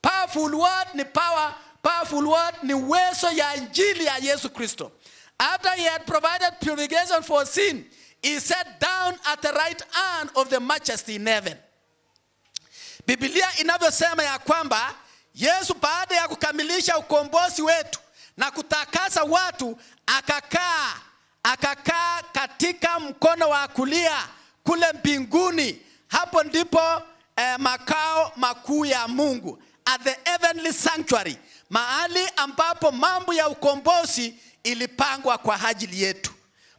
Powerful word ni power, powerful word ni uwezo ya injili ya Yesu Kristo. "After he had provided purification for sin, he sat down at the right hand of the Majesty in heaven." Biblia inavyosema ya kwamba Yesu baada ya kukamilisha ukombozi wetu na kutakasa watu, akakaa katika mkono wa kulia kule mbinguni. Hapo ndipo makao makuu ya Mungu, at the heavenly sanctuary, mahali ambapo mambo ya ukombozi ilipangwa kwa ajili yetu.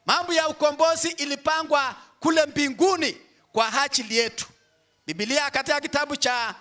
Mambo ya ukombozi ilipangwa kule mbinguni kwa ajili yetu. Biblia katika kitabu cha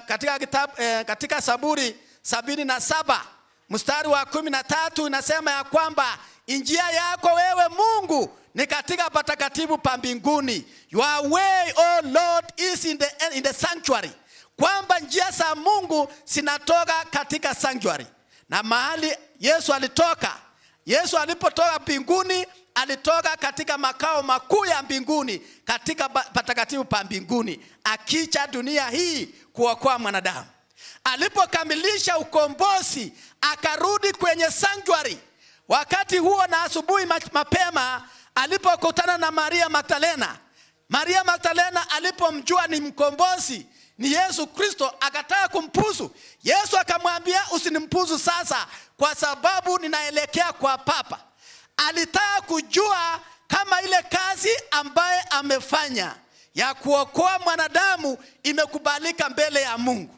katika kitabu katika Zaburi 77 mstari wa 13 inasema ya kwamba njia yako wewe Mungu ni katika patakatifu pa mbinguni. "Your way, O Lord, is in the sanctuary." Kwamba njia za Mungu zinatoka katika sanctuary. Na mahali Yesu alitoka, Yesu alipotoka mbinguni, alitoka katika makao makuu ya mbinguni, katika patakatifu pa mbinguni, akija dunia hii kuokoa mwanadamu. Alipokamilisha ukombozi, akarudi kwenye sanctuary. Wakati huo na asubuhi mapema alipokutana na Maria Magdalena. Maria Magdalena alipomjua ni mkombozi, ni Yesu Kristo, akataka kumbusu. Yesu akamwambia, "Usinimbusu sasa kwa sababu ninaelekea kwa Baba." Alitaka kujua kama ile kazi ambaye amefanya ya kuokoa mwanadamu imekubalika mbele ya Mungu.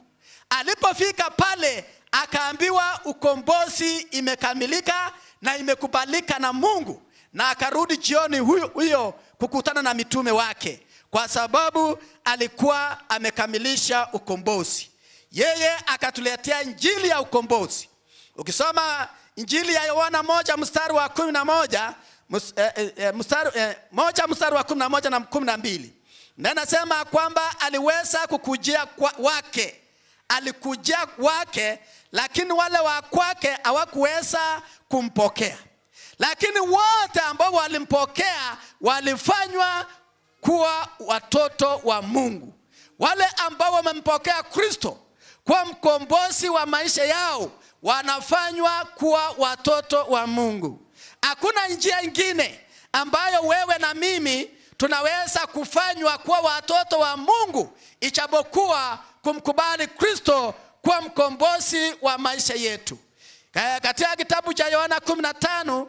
Alipofika pale akaambiwa ukombozi imekamilika na imekubalika na Mungu, na akarudi jioni huyo huyo kukutana na mitume wake, kwa sababu alikuwa amekamilisha ukombozi. Yeye akatuletea injili ya ukombozi. Ukisoma injili ya Yohana 1 mstari wa 11, mstari 1 mstari wa 11 na 12, na anasema kwamba aliweza kukujia kwa wake, alikujia wake, lakini wale wa kwake hawakuweza kumpokea. Lakini wote ambao walimpokea walifanywa kuwa watoto wa Mungu. Wale ambao wamempokea Kristo kuwa mkombozi wa maisha yao wanafanywa kuwa watoto wa Mungu. Hakuna njia ingine ambayo wewe na mimi tunaweza kufanywa kuwa watoto wa Mungu ijapokuwa kumkubali Kristo kuwa mkombozi wa maisha yetu. Katika kitabu cha Yohana 15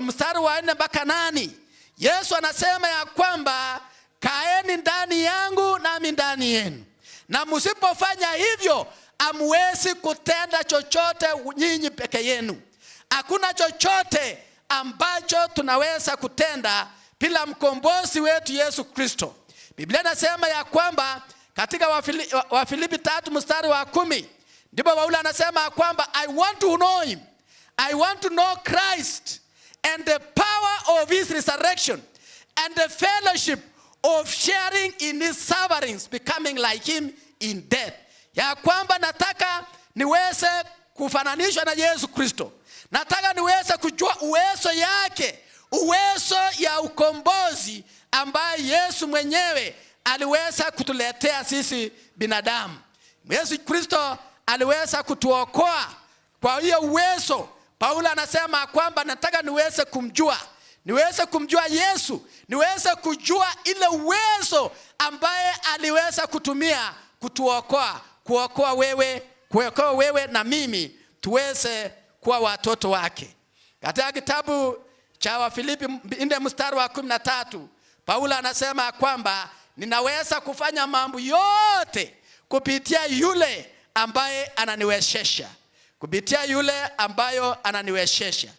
mstari wa 4 mpaka 8, Yesu anasema ya kwamba kaeni ndani yangu nami ndani yenu, na msipofanya hivyo hamwezi kutenda chochote nyinyi peke yenu. Hakuna chochote ambacho tunaweza kutenda bila mkombozi wetu Yesu Kristo. Biblia inasema ya kwamba katika Wafilipi 3 mstari wa 10, ndipo Paulo anasema kwamba "I want to know him. I want to know Christ and the power of his resurrection and the fellowship of sharing in his sufferings, becoming like him in death." Ya kwamba nataka niweze kufananishwa na Yesu Kristo. Nataka niweze kujua uwezo yake. Uwezo ya ukombozi ambaye Yesu mwenyewe aliweza kutuletea sisi binadamu. Yesu Kristo aliweza kutuokoa kwa hiyo uwezo. Paulo anasema kwamba nataka niweze kumjua, niweze kumjua Yesu, niweze kujua ile uwezo ambaye aliweza kutumia kutuokoa, kuokoa wewe, kuokoa wewe na mimi tuweze kuwa watoto wake. Katika kitabu cha Wafilipi 4 mstari wa 13, Paulo anasema kwamba ninaweza kufanya mambo yote kupitia yule ambaye ananiwezesha, kupitia yule ambayo ananiwezesha.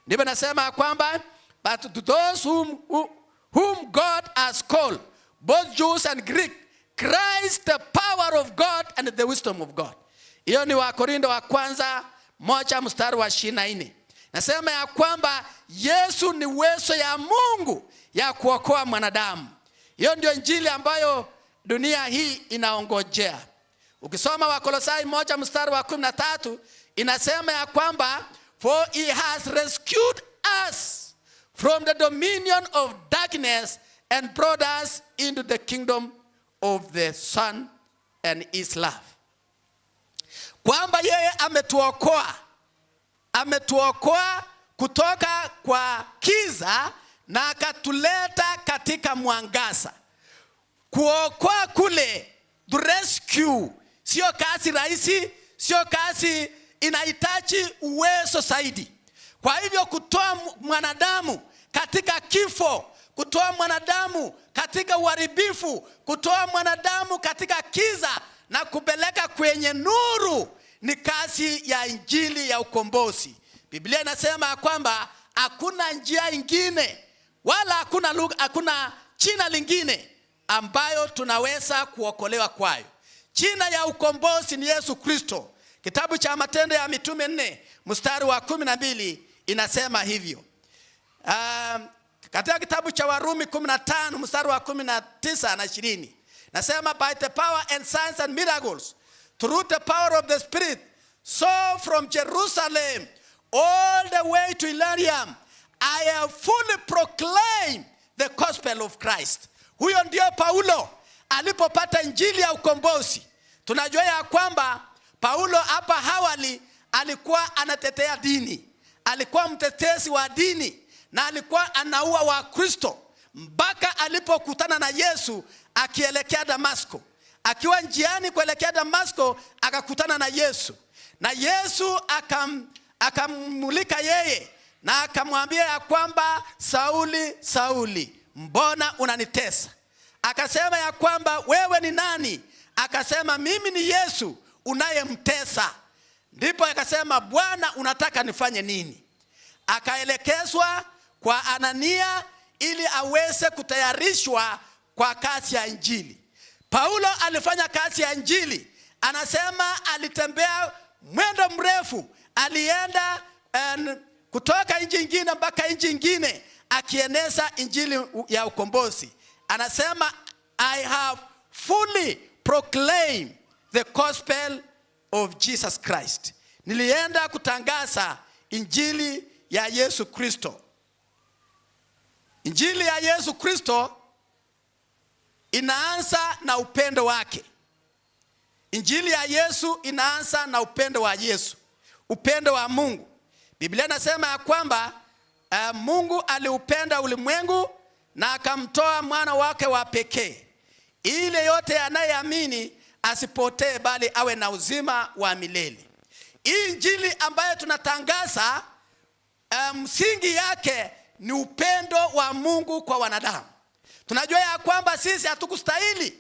Ndivyo nasema kwamba but to those whom God has called, both Jews and Greek, Christ the power of God and the wisdom of God. Hiyo ni Wakorintho wa kwanza 1 mstari wa 24. Nasema ya kwamba Yesu ni uwezo ya Mungu ya kuokoa mwanadamu. Hiyo ndio injili ambayo dunia hii inaongojea. Ukisoma Wakolosai 1 mstari wa 13 inasema ya kwamba for he has rescued us from the dominion of darkness and brought us into the kingdom of the Son and his love. Kwamba yeye ametuokoa, ametuokoa kutoka kwa kiza na akatuleta katika mwangaza. Kuokoa kule, to rescue, sio kazi rahisi, sio kazi, inahitaji uwezo zaidi. Kwa hivyo kutoa mwanadamu katika kifo, kutoa mwanadamu katika uharibifu, kutoa mwanadamu katika kiza na kupeleka kwenye nuru ni kazi ya injili ya ukombozi. Biblia inasema kwamba hakuna njia ingine wala hakuna lugha, hakuna jina lingine ambayo tunaweza kuokolewa kwayo. Jina ya ukombozi ni Yesu Kristo. Kitabu cha Matendo ya Mitume 4 mstari wa 12 inasema hivyo. Katika kitabu cha Warumi 15 mstari wa 19 na 20 nasema by the power and signs and miracles through the power of the Spirit, so from Jerusalem all the way to Illyricum I have fully proclaimed the gospel of Christ. Huyo ndio Paulo alipopata injili ya ukombozi. Tunajua ya kwamba Paulo hapa awali alikuwa anatetea dini, alikuwa mtetezi wa dini na alikuwa anaua Wakristo mpaka alipokutana na Yesu akielekea Damasko. Akiwa njiani kuelekea Damasko akakutana na Yesu, na Yesu akamulika yeye na akamwambia ya kwamba Sauli, Sauli, mbona unanitesa? Akasema ya kwamba wewe ni nani? Akasema mimi ni Yesu unayemtesa. Ndipo akasema Bwana, unataka nifanye nini? Akaelekezwa kwa Anania ili aweze kutayarishwa kwa kazi ya injili. Paulo alifanya kazi ya injili. Anasema alitembea mwendo mrefu, alienda kutoka nchi nyingine mpaka nchi nyingine akieneza injili ya ukombozi. Anasema I have fully proclaimed the gospel of Jesus Christ. Nilienda kutangaza injili ya Yesu Kristo. Injili ya Yesu Kristo inaanza na upendo wake. Injili ya Yesu inaanza na upendo wa Yesu, upendo wa Mungu. Biblia inasema ya kwamba Mungu aliupenda ulimwengu na akamtoa mwana wake wa pekee, ili yote anayeamini asipotee bali awe na uzima wa milele. Hii injili ambayo tunatangaza, msingi yake ni upendo wa Mungu kwa wanadamu. Tunajua ya kwamba sisi hatukustahili,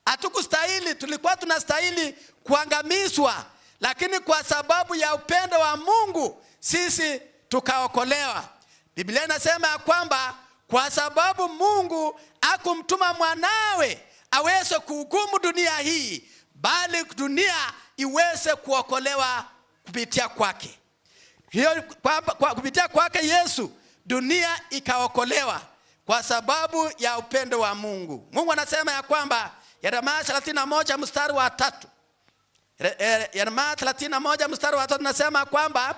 hatukustahili, tulikuwa tunastahili kuangamizwa, lakini kwa sababu ya upendo wa Mungu sisi tukaokolewa. Biblia inasema ya kwamba kwa sababu Mungu hakumtuma mwanawe aweze kuhukumu dunia hii, bali dunia iweze kuokolewa kupitia kwake. Hiyo, kwa kupitia kwake Yesu dunia ikaokolewa kwa sababu ya upendo wa Mungu. Mungu anasema ya kwamba Yeremia 31 mstari wa 3. Yeremia 31 mstari wa 3 nasema kwamba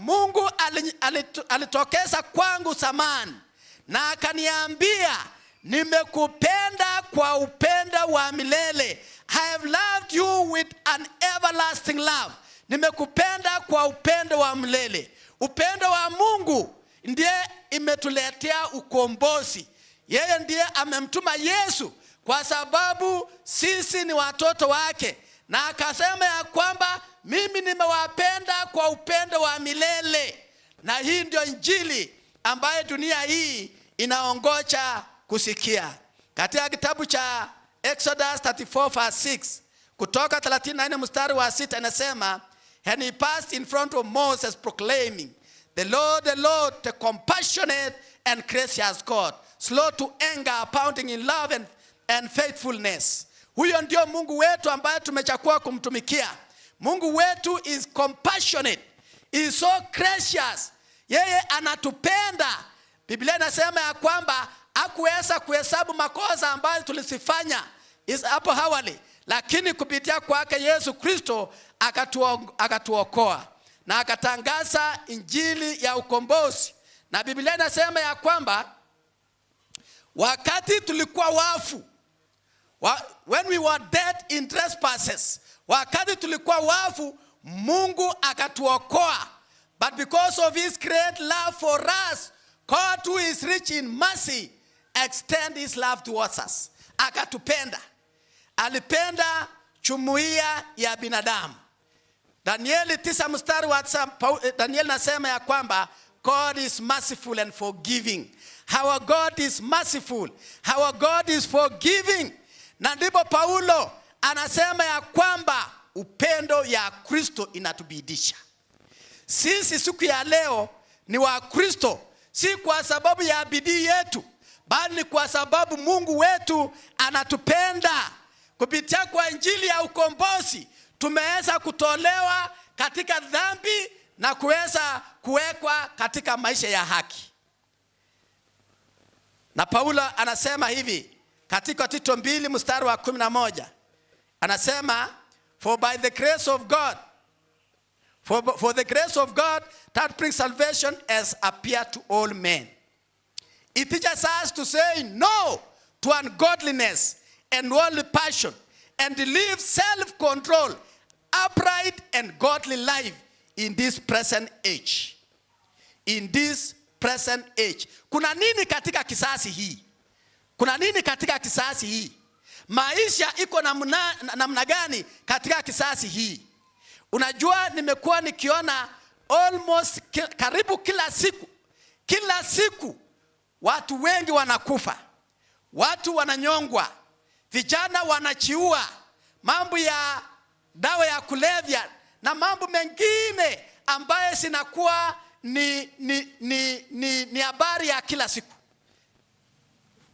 Mungu alitokeza kwangu zamani na akaniambia, nimekupenda kwa upendo wa milele. I have loved you with an everlasting love. Nimekupenda kwa upendo wa milele. Upendo wa Mungu ndiye imetuletea ukombozi. Yeye ndiye amemtuma Yesu kwa sababu sisi ni watoto wake, na akasema ya kwamba mimi nimewapenda kwa upendo wa milele. Na hii ndio injili ambayo dunia hii inaongoja kusikia. Katika kitabu cha Exodus 34 verse 6, Kutoka 34 mstari wa 6, inasema, "And he passed in front of Moses proclaiming, 'The Lord, the Lord, the compassionate and gracious God, slow to anger, abounding in love and faithfulness.'" Huyo ndio Mungu wetu ambaye tumechagua kumtumikia. Mungu wetu is compassionate, is so gracious. Yeye anatupenda. Biblia inasema ya kwamba hakuweza kuhesabu makosa ambayo tulizifanya hapo awali, lakini kupitia kwake Yesu Kristo akatuokoa na akatangaza injili ya ukombozi. Na Biblia inasema ya kwamba wakati tulikuwa wafu, when we were dead in trespasses, wakati tulikuwa wafu, Mungu akatuokoa. But because of his great love for us, God who is rich in mercy extend his love towards us. Akatupenda. Alipenda jumuiya ya binadamu. Danieli 9 mstari wa 9, Danieli nasema ya kwamba God is merciful and forgiving. Our God is merciful. Our God is forgiving. Na ndipo Paulo anasema ya kwamba upendo ya Kristo inatubidisha. Sisi siku ya leo ni wa Kristo, si kwa sababu ya bidii yetu, bali ni kwa sababu Mungu wetu anatupenda. Kupitia kwa injili ya ukombozi tumeweza kutolewa katika dhambi na kuweza kuwekwa katika maisha ya haki. Na Paulo anasema hivi katika Tito 2 mstari wa 11, anasema, "For by the grace of God, for the grace of God that brings salvation has appeared to all men. It teaches us to say no to ungodliness and worldly passion and to live self-control, upright and godly life in this present age." In this present age. Kuna nini katika kizazi hii? Kuna nini katika kizazi hii? Maisha iko namna gani katika kizazi hii? Unajua, nimekuwa nikiona almost karibu kila siku, kila siku watu wengi wanakufa, watu wananyongwa, vijana wanajiua, mambo ya dawa ya kulevya na mambo mengine ambayo zinakuwa ni habari ya kila siku,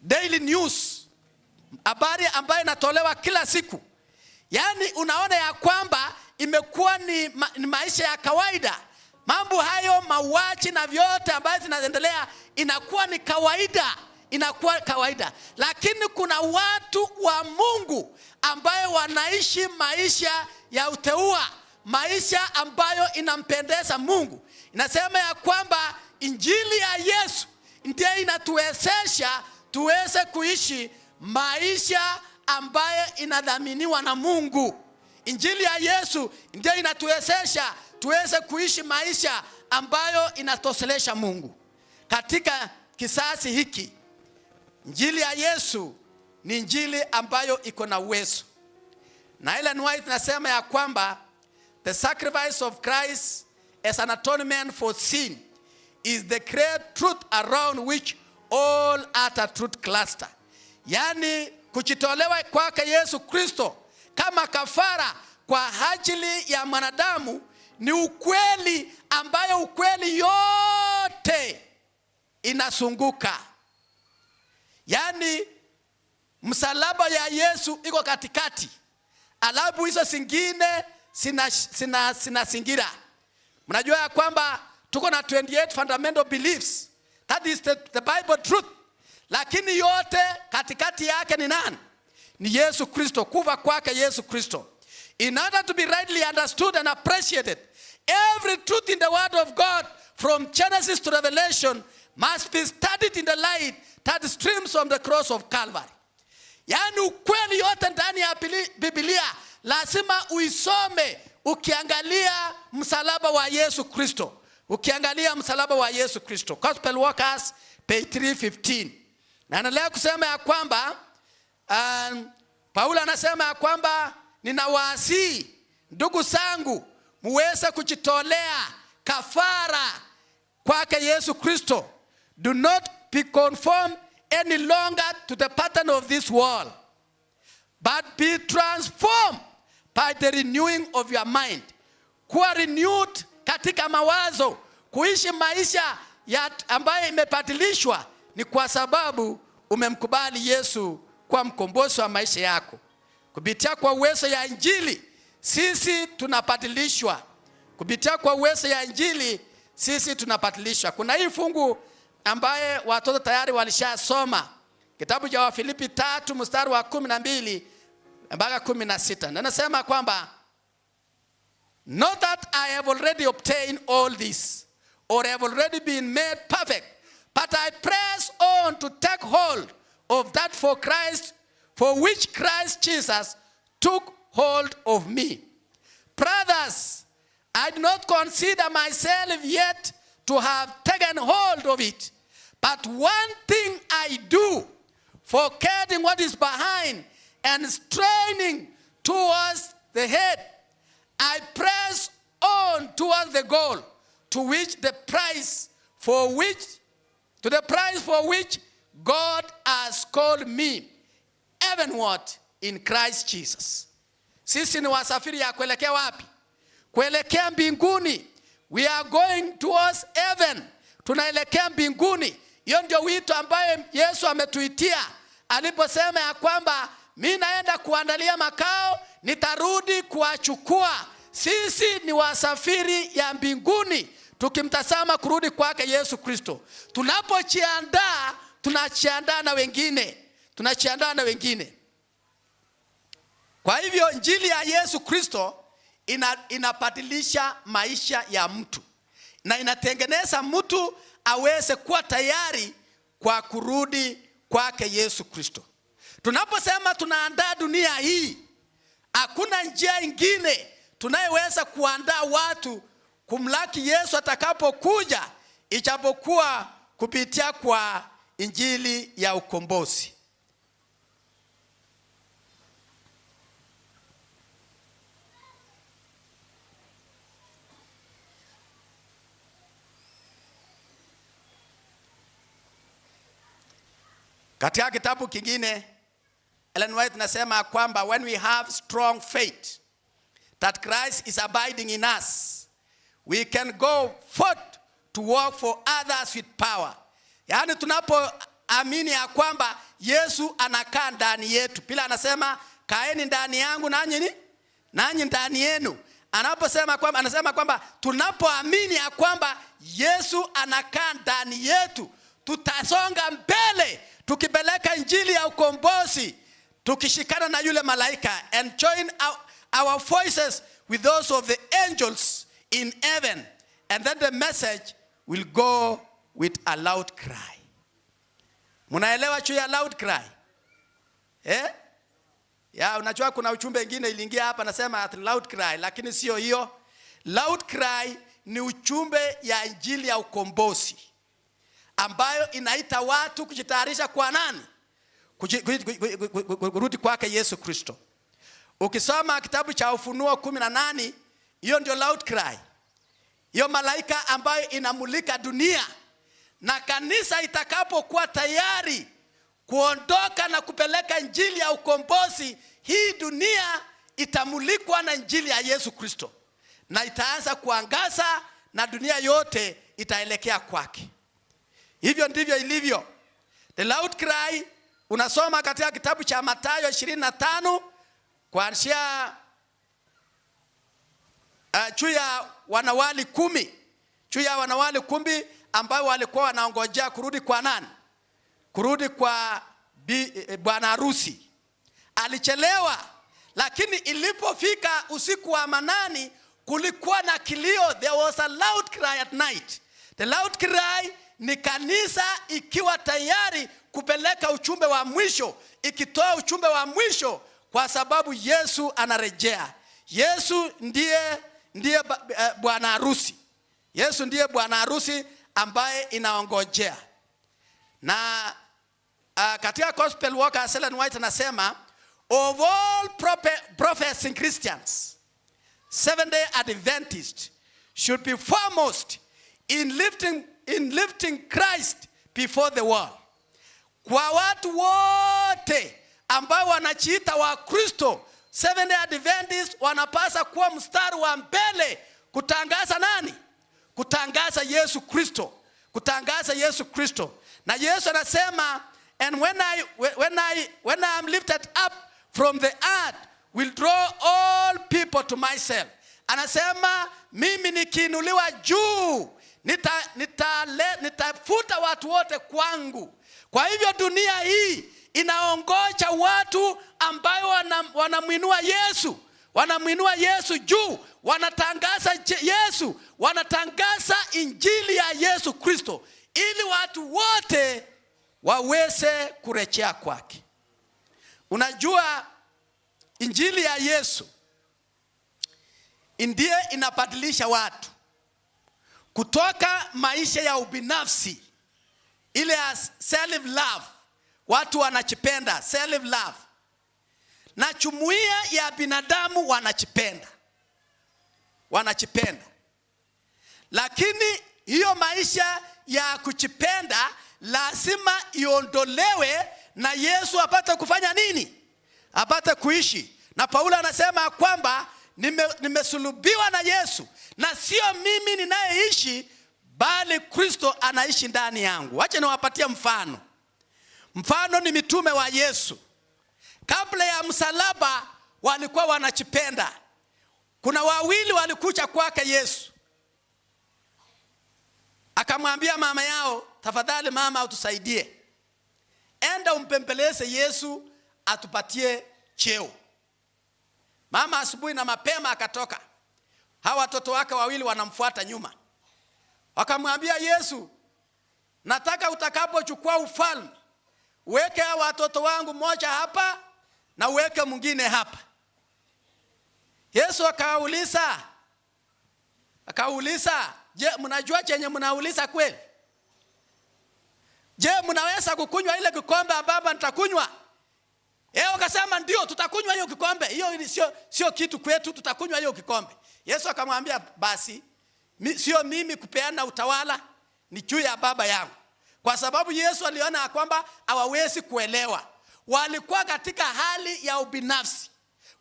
daily news, habari ambayo inatolewa kila siku. Yaani unaona ya kwamba imekuwa ni maisha ya kawaida. Mambo hayo, mauaji na vyote ambayo zinaendelea, inakuwa ni kawaida, inakuwa kawaida. Lakini kuna watu wa Mungu ambayo wanaishi maisha ya uteua, maisha ambayo inampendeza Mungu. Inasema ya kwamba injili ya Yesu ndiye inatuwezesha tuweze kuishi maisha ambayo inadhaminiwa na Mungu. Injili ya Yesu ndiyo inatuwezesha tuweze kuishi maisha ambayo inatoshelesha Mungu. Katika kizazi hiki, injili ya Yesu ni injili ambayo iko na uwezo. Na Ellen White nasema ya kwamba the sacrifice of Christ as an atonement for sin is the great truth around which all other truth cluster. Yaani kujitolewa kwake Yesu Kristo kama kafara kwa ajili ya mwanadamu ni ukweli ambayo ukweli yote inazunguka. Yaani msalaba ya Yesu iko katikati, alafu hizo zingine sina zingira. Mnajua ya kwamba tuko na 28 fundamental beliefs. That is the Bible truth. Lakini yote katikati yake ni nani? Ni Yesu Kristo, kufa kwake Yesu Kristo. In order to be rightly understood and appreciated, Every truth in the word of God from Genesis to Revelation must be studied in the light that streams from the cross of Calvary. Yaani ukweli yote ndani ya Biblia lazima uisome ukiangalia msalaba wa Yesu Kristo. Ukiangalia msalaba wa Yesu Kristo. Gospel Workers page 315. Na anaendelea kusema ya kwamba Paulo anasema ya kwamba ninawaasihi ndugu zangu muweze kujitolea kafara kwake Yesu Kristo. Do not be conformed any longer to the pattern of this world, but be transformed by the renewing of your mind. Kuwa renewed katika mawazo, kuishi maisha ya ambayo imebadilishwa ni kwa sababu umemkubali Yesu kuwa mkombozi wa maisha yako. Kupitia kwa uwezo ya Injili sisi tunabadilishwa. Kupitia kwa uwezo ya Injili sisi tunabadilishwa. Kuna hii fungu ambaye watoto tayari walishasoma, kitabu cha Wafilipi 3 mstari wa 12 mpaka 16. Na nasema kwamba not that I have already obtained all this or have already been made perfect, but I press on to take hold of that for which Christ Jesus took hold of me. Brothers, I do not consider myself yet to have taken hold of it, but one thing I do, forgetting what is behind and straining towards the head, I press on towards the goal, to which the price for which, to the price for which God has called me heavenward in Christ Jesus. Sisi ni wasafiri ya kuelekea wapi? Kuelekea mbinguni. We are going towards heaven. Tunaelekea mbinguni. Hiyo ndio wito ambaye Yesu ametuitia aliposema ya kwamba mi naenda kuandalia makao, nitarudi kuwachukua. Sisi ni wasafiri ya mbinguni, tukimtazama kurudi kwake Yesu Kristo. Tunapojiandaa, tunajiandaa na wengine. Tunajiandaa na wengine. Kwa hivyo Injili ya Yesu Kristo inabadilisha maisha ya mtu na inatengeneza mtu aweze kuwa tayari kwa kurudi kwake Yesu Kristo. Tunaposema tunaandaa dunia hii, hakuna njia ingine tunayeweza kuandaa watu kumlaki Yesu atakapokuja ijapokuwa kupitia kwa Injili ya ukombozi. Katika kitabu kingine Ellen White nasema kwamba when we have strong faith that Christ is abiding in us, we can go forth to work for others with power. Yaani tunapoamini ya kwamba Yesu anakaa ndani yetu. Pila anasema kaeni ndani yangu nanyi ni nanyi ndani yenu. Anaposema kwamba, anasema kwamba tunapoamini ya kwamba Yesu anakaa ndani yetu, tutasonga mbele tukipeleka Injili ya ukombozi, tukishikana na yule malaika, and join our voices with those of the angels in heaven, and then the message will go with a loud cry. Munaelewa juu ya loud cry? Ya, unajua kuna ujumbe mwingine iliingia hapa nasema at loud cry, lakini sio hiyo. Loud cry ni ujumbe ya Injili ya ukombozi ambayo inaita watu kujitayarisha kwa nani? Kurudi kwake Yesu Kristo. Ukisoma kitabu cha Ufunuo 18, hiyo ndio loud cry. Hiyo malaika ambayo inamulika dunia. Na kanisa itakapokuwa tayari kuondoka na kupeleka Injili ya ukombozi, hii dunia itamulikwa na Injili ya Yesu Kristo. Na itaanza kuangaza na dunia yote itaelekea kwake. Hivyo ndivyo ilivyo. The loud cry unasoma katika kitabu cha Mathayo 25 kuanzia juu ya wanawali 10. Juu ya wanawali 10 ambao walikuwa wanaongojea kurudi kwa nani? Kurudi kwa bwana harusi. Alichelewa, lakini ilipofika usiku wa manani Kulikuwa na kilio, there was a loud cry at night. The loud cry ni kanisa ikiwa tayari kupeleka ujumbe wa mwisho, ikitoa ujumbe wa mwisho kwa sababu Yesu anarejea. Yesu ndiye bwana harusi. Yesu ndiye bwana harusi ambaye inaongojea. Na katika Gospel Worker, Ellen White anasema, "Of all professing Christians, Seventh Day Adventists should be foremost in lifting Christ before the world." Kwa watu wote ambao wanajiita wa Kristo, Seventh Day Adventists wanapasa kuwa mstari wa mbele kutangaza nani? Kutangaza Yesu Kristo. Kutangaza Yesu Kristo. Na Yesu anasema, "And when I am lifted up from the earth, will draw all people to myself." Anasema mimi nikiinuliwa juu nitavuta watu wote kwangu. Kwa hivyo dunia hii inaongoja watu ambayo wanamwinua Yesu, wanamwinua Yesu juu, wanatangaza Yesu, wanatangaza injili ya Yesu Kristo ili watu wote waweze kurejea kwake. Unajua injili ya Yesu ndiye inabadilisha watu kutoka maisha ya ubinafsi, ile ya self love, watu wanajipenda, self love, na jumuiya ya binadamu wanajipenda, wanajipenda, lakini hiyo maisha ya kujipenda lazima iondolewe na Yesu apate kufanya nini? Apate kuishi. Na Paulo anasema kwamba nimesulubiwa na Yesu na sio mimi ninayeishi, bali Kristo anaishi ndani yangu. Wacha niwapatie mfano. Mfano ni mitume wa Yesu. Kabla ya msalaba walikuwa wanajipenda. Kuna wawili walikuja kwake Yesu, akamwambia mama yao, "Tafadhali mama, utusaidie, enda umpembeleze Yesu atupatie cheo." Mama asubuhi na mapema akatoka, hawa watoto wake wawili wanamfuata nyuma, wakamwambia Yesu, "Nataka utakapochukua ufalme uweke hawa watoto wangu mmoja hapa na uweke mwingine hapa." Yesu akauliza, "Je, mnajua chenye mnauliza kweli? Je, mnaweza kukunywa ile kikombe ambapo nitakunywa?" Wakasema, "Ndio, tutakunywa hiyo kikombe. Hiyo sio kitu kwetu, tutakunywa hiyo kikombe." Yesu akamwambia, "Basi sio mimi kupeana utawala, ni juu ya Baba yangu." Kwa sababu Yesu aliona ya kwamba hawawezi kuelewa. Walikuwa katika hali ya ubinafsi,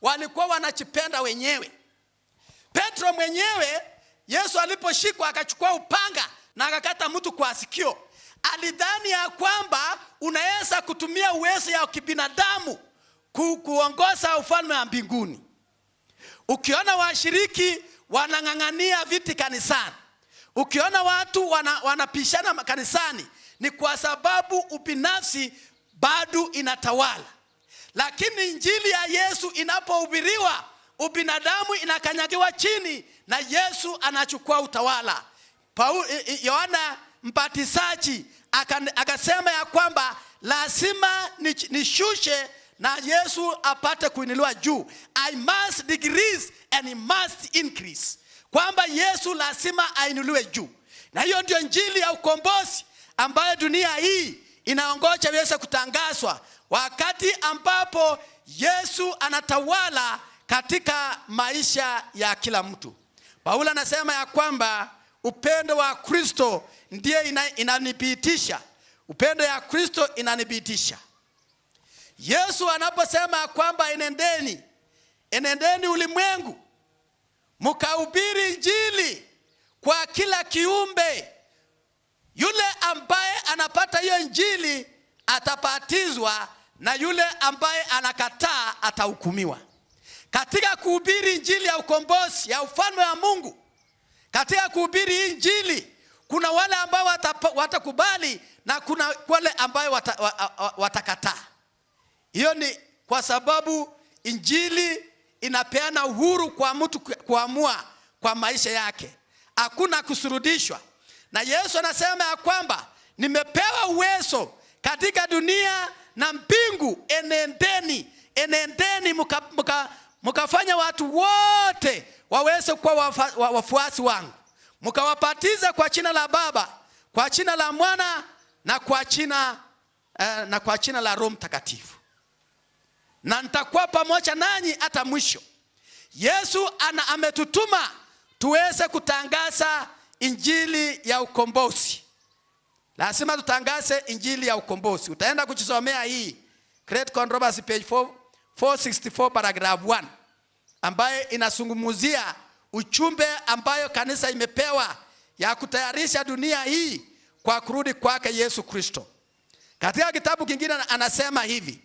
walikuwa wanajipenda wenyewe. Petro mwenyewe, Yesu aliposhikwa akachukua upanga na akakata mtu kwa sikio, alidhani ya kwamba unaweza kutumia uwezo ya kibinadamu kuongoza ufalme wa mbinguni. Ukiona washiriki wanang'ang'ania viti kanisani, ukiona watu wanapishana kanisani, ni kwa sababu ubinafsi bado inatawala. Lakini injili ya Yesu inapohubiriwa, ubinadamu inakanyagiwa chini na Yesu anachukua utawala. Yohana Mbatizaji akasema ya kwamba lazima nishushe na Yesu apate kuinuliwa juu. I must decrease and he must increase. Kwamba Yesu lazima ainuliwe juu. Na hiyo ndio injili ya ukombozi ambayo dunia hii inaongoja iweze kutangazwa wakati ambapo Yesu anatawala katika maisha ya kila mtu. Paulo anasema ya kwamba upendo wa Kristo ndiye inanibidiisha. Upendo ya Kristo inanibidiisha. Yesu anaposema kwamba enendeni, enendeni ulimwengu mkahubiri injili kwa kila kiumbe, yule ambaye anapata hiyo injili atabatizwa na yule ambaye anakataa atahukumiwa. Katika kuhubiri injili ya ukombozi ya ufalme wa Mungu, katika kuhubiri injili kuna wale ambao watakubali na kuna wale ambao watakataa. Hiyo ni kwa sababu injili inapeana uhuru kwa mtu kuamua kwa maisha yake, hakuna kusurudishwa. Na Yesu anasema ya kwamba nimepewa uwezo katika dunia na mbingu, enendeni, enendeni mukafanya watu wote waweze kuwa wafuasi wangu, mukawabatiza kwa jina la Baba, kwa jina la Mwana na kwa jina la Roho Mtakatifu, na nitakuwa pamoja nanyi hata mwisho. Yesu ametutuma tuweze kutangaza injili ya ukombozi. Lazima tutangaze injili ya ukombozi. Utaenda kujisomea hii Great Controversy page 464 paragraph 1, ambaye inazungumzia ujumbe ambayo kanisa imepewa ya kutayarisha dunia hii kwa kurudi kwake Yesu Kristo. Katika kitabu kingine anasema hivi: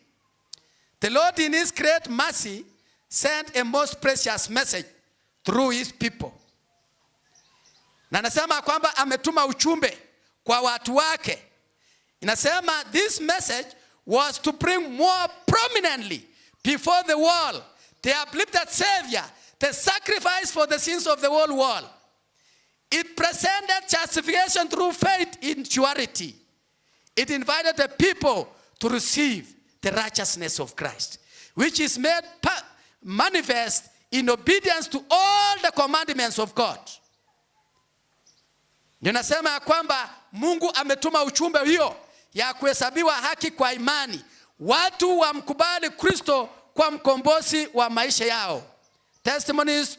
The Lord in his great mercy sent a most precious message through his people. Na anasema kwamba ametuma ujumbe kwa watu wake. Inasema this message was to bring more prominently before the world the uplifted Savior, the sacrifice for the sins of the whole world. It presented justification through faith in surety. It invited the people to receive the righteousness of Christ, which is made manifest in obedience to all the commandments of God. Ninasema ya kwamba Mungu ametuma ujumbe hiyo ya kuhesabiwa haki kwa imani, watu wamkubali Kristo kwa mkombozi wa maisha yao. Testimonies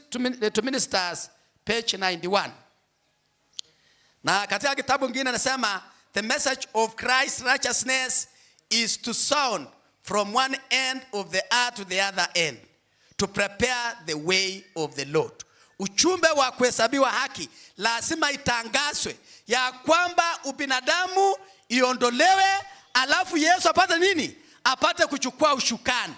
to Ministers page 91. Na katika kitabu kingine anasema the message of Christ's righteousness is to sound from one end of the earth to the other end, to prepare the way of the Lord. Ujumbe wa kuhesabiwa haki lazima itangazwe ya kwamba ubinadamu iondolewe, alafu Yesu apate nini? Apate kuchukua ushukani.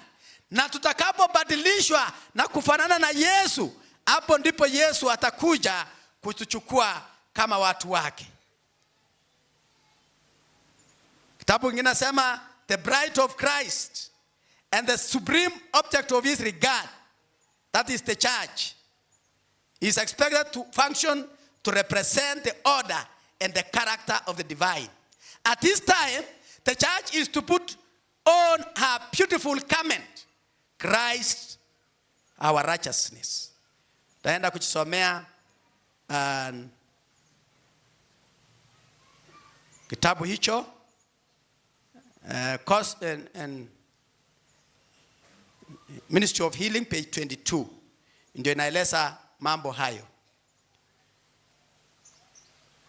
Na tutakapobadilishwa na kufanana na Yesu, hapo ndipo Yesu atakuja kutuchukua kama watu wake. Kitabu kingine nasema the bride of Christ and the supreme object of his regard, that is the church, is expected to function to represent the order and the character of the divine. At this time, the church is to put on her beautiful garment, Christ our righteousness. Taenda kujisomea kitabu hicho, Course and Ministry of Healing page 22 ndio inaeleza mambo hayo.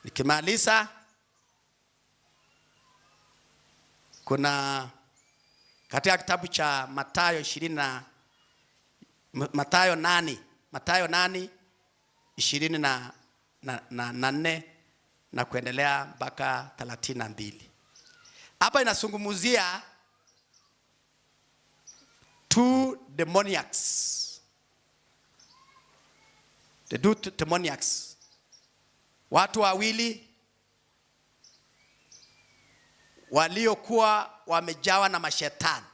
Nikimaliza, kuna katika kitabu cha Mathayo ishirini na Mathayo nane, Mathayo nane ishirini na nne na kuendelea mpaka 32. Hapa inazungumzia two demoniacs. The two demoniacs. Watu wawili waliokuwa wamejawa na mashetani.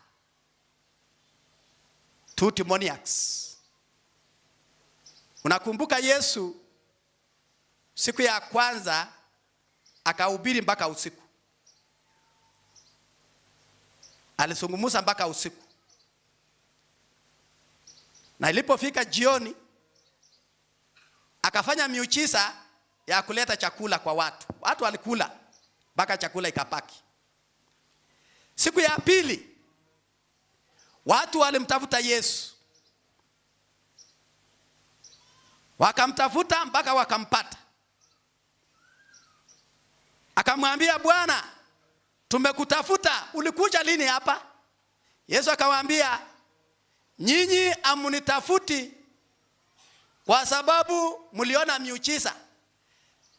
Two demoniacs. Unakumbuka Yesu siku ya kwanza akahubiri mpaka usiku. Alizungumza mpaka usiku. Na ilipofika jioni akafanya miujiza ya kuleta chakula kwa watu. Watu walikula mpaka chakula ikabaki. Siku ya pili watu walimtafuta Yesu. Wakamtafuta mpaka wakampata. Akamwambia, Bwana, tumekutafuta, ulikuja lini hapa? Yesu akamwambia, nyinyi hamunitafuti kwa sababu mliona miujiza,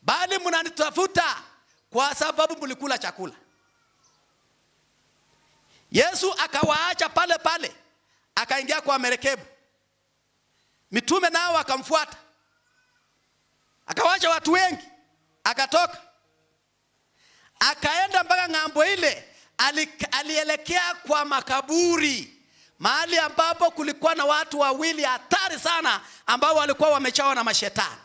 bali mnanitafuta kwa sababu mlikula chakula. Yesu akawaacha pale pale, akaingia kwa merikebu. Mitume nao wakamfuata. Akawaacha watu wengi, akatoka. Akaenda mpaka ng'ambo ile, alielekea kwa makaburi, mahali ambapo kulikuwa na watu wawili hatari. hatari sana ambao walikuwa wamechawa na mashetani.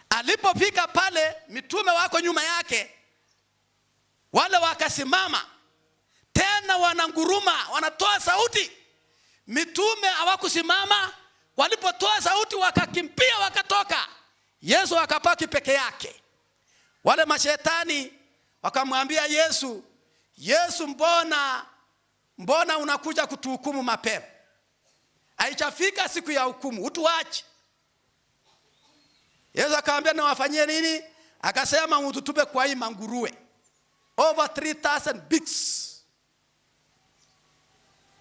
Alipofika pale, mitume wako nyuma yake, wale wakasimama tena, wananguruma, wanatoa sauti. Mitume hawakusimama, walipotoa sauti wakakimbia, wakatoka. Yesu akabaki peke yake. Wale mashetani wakamwambia Yesu, "Yesu, mbona unakuja kutuhukumu mapema? Haijafika siku ya hukumu, utuache." Yesu akamwambia, "Niwafanyie nini?" Akasema, "Mtutupe kwa hii manguruwe." Over 3000 pigs.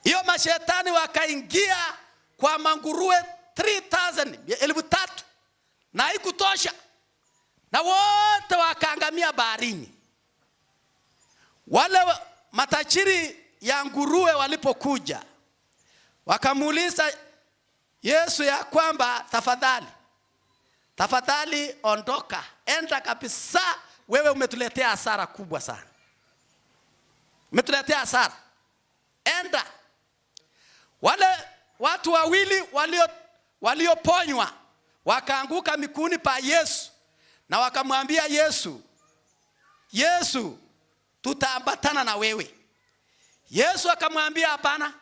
Hiyo mashetani wakaingia kwa manguruwe 3000, 3,000, na haikutosha, na wote wakaangamia baharini. Wale matajiri ya nguruwe walipokuja wakamuuliza Yesu ya kwamba, "Tafadhali, tafadhali ondoka, enda kabisa, wewe umetuletea hasara kubwa sana, umetuletea hasara, enda." Wale watu wawili walioponywa wakaanguka miguuni pa Yesu na wakamwambia Yesu, "Yesu, tutaambatana na wewe." Yesu akamwambia, "Hapana,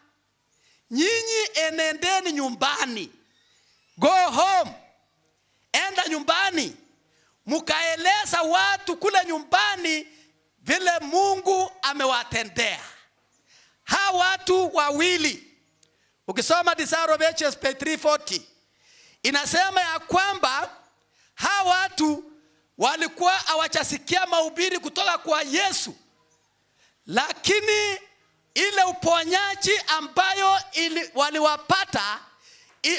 nyinyi enendeni nyumbani, go home, enda nyumbani mkaeleza watu kule nyumbani vile Mungu amewatendea." Hawa watu wawili, ukisoma Desire of Ages page 340, inasema ya kwamba hawa watu walikuwa hawajasikia mahubiri kutoka kwa Yesu, lakini ile uponyaji ambayo waliwapata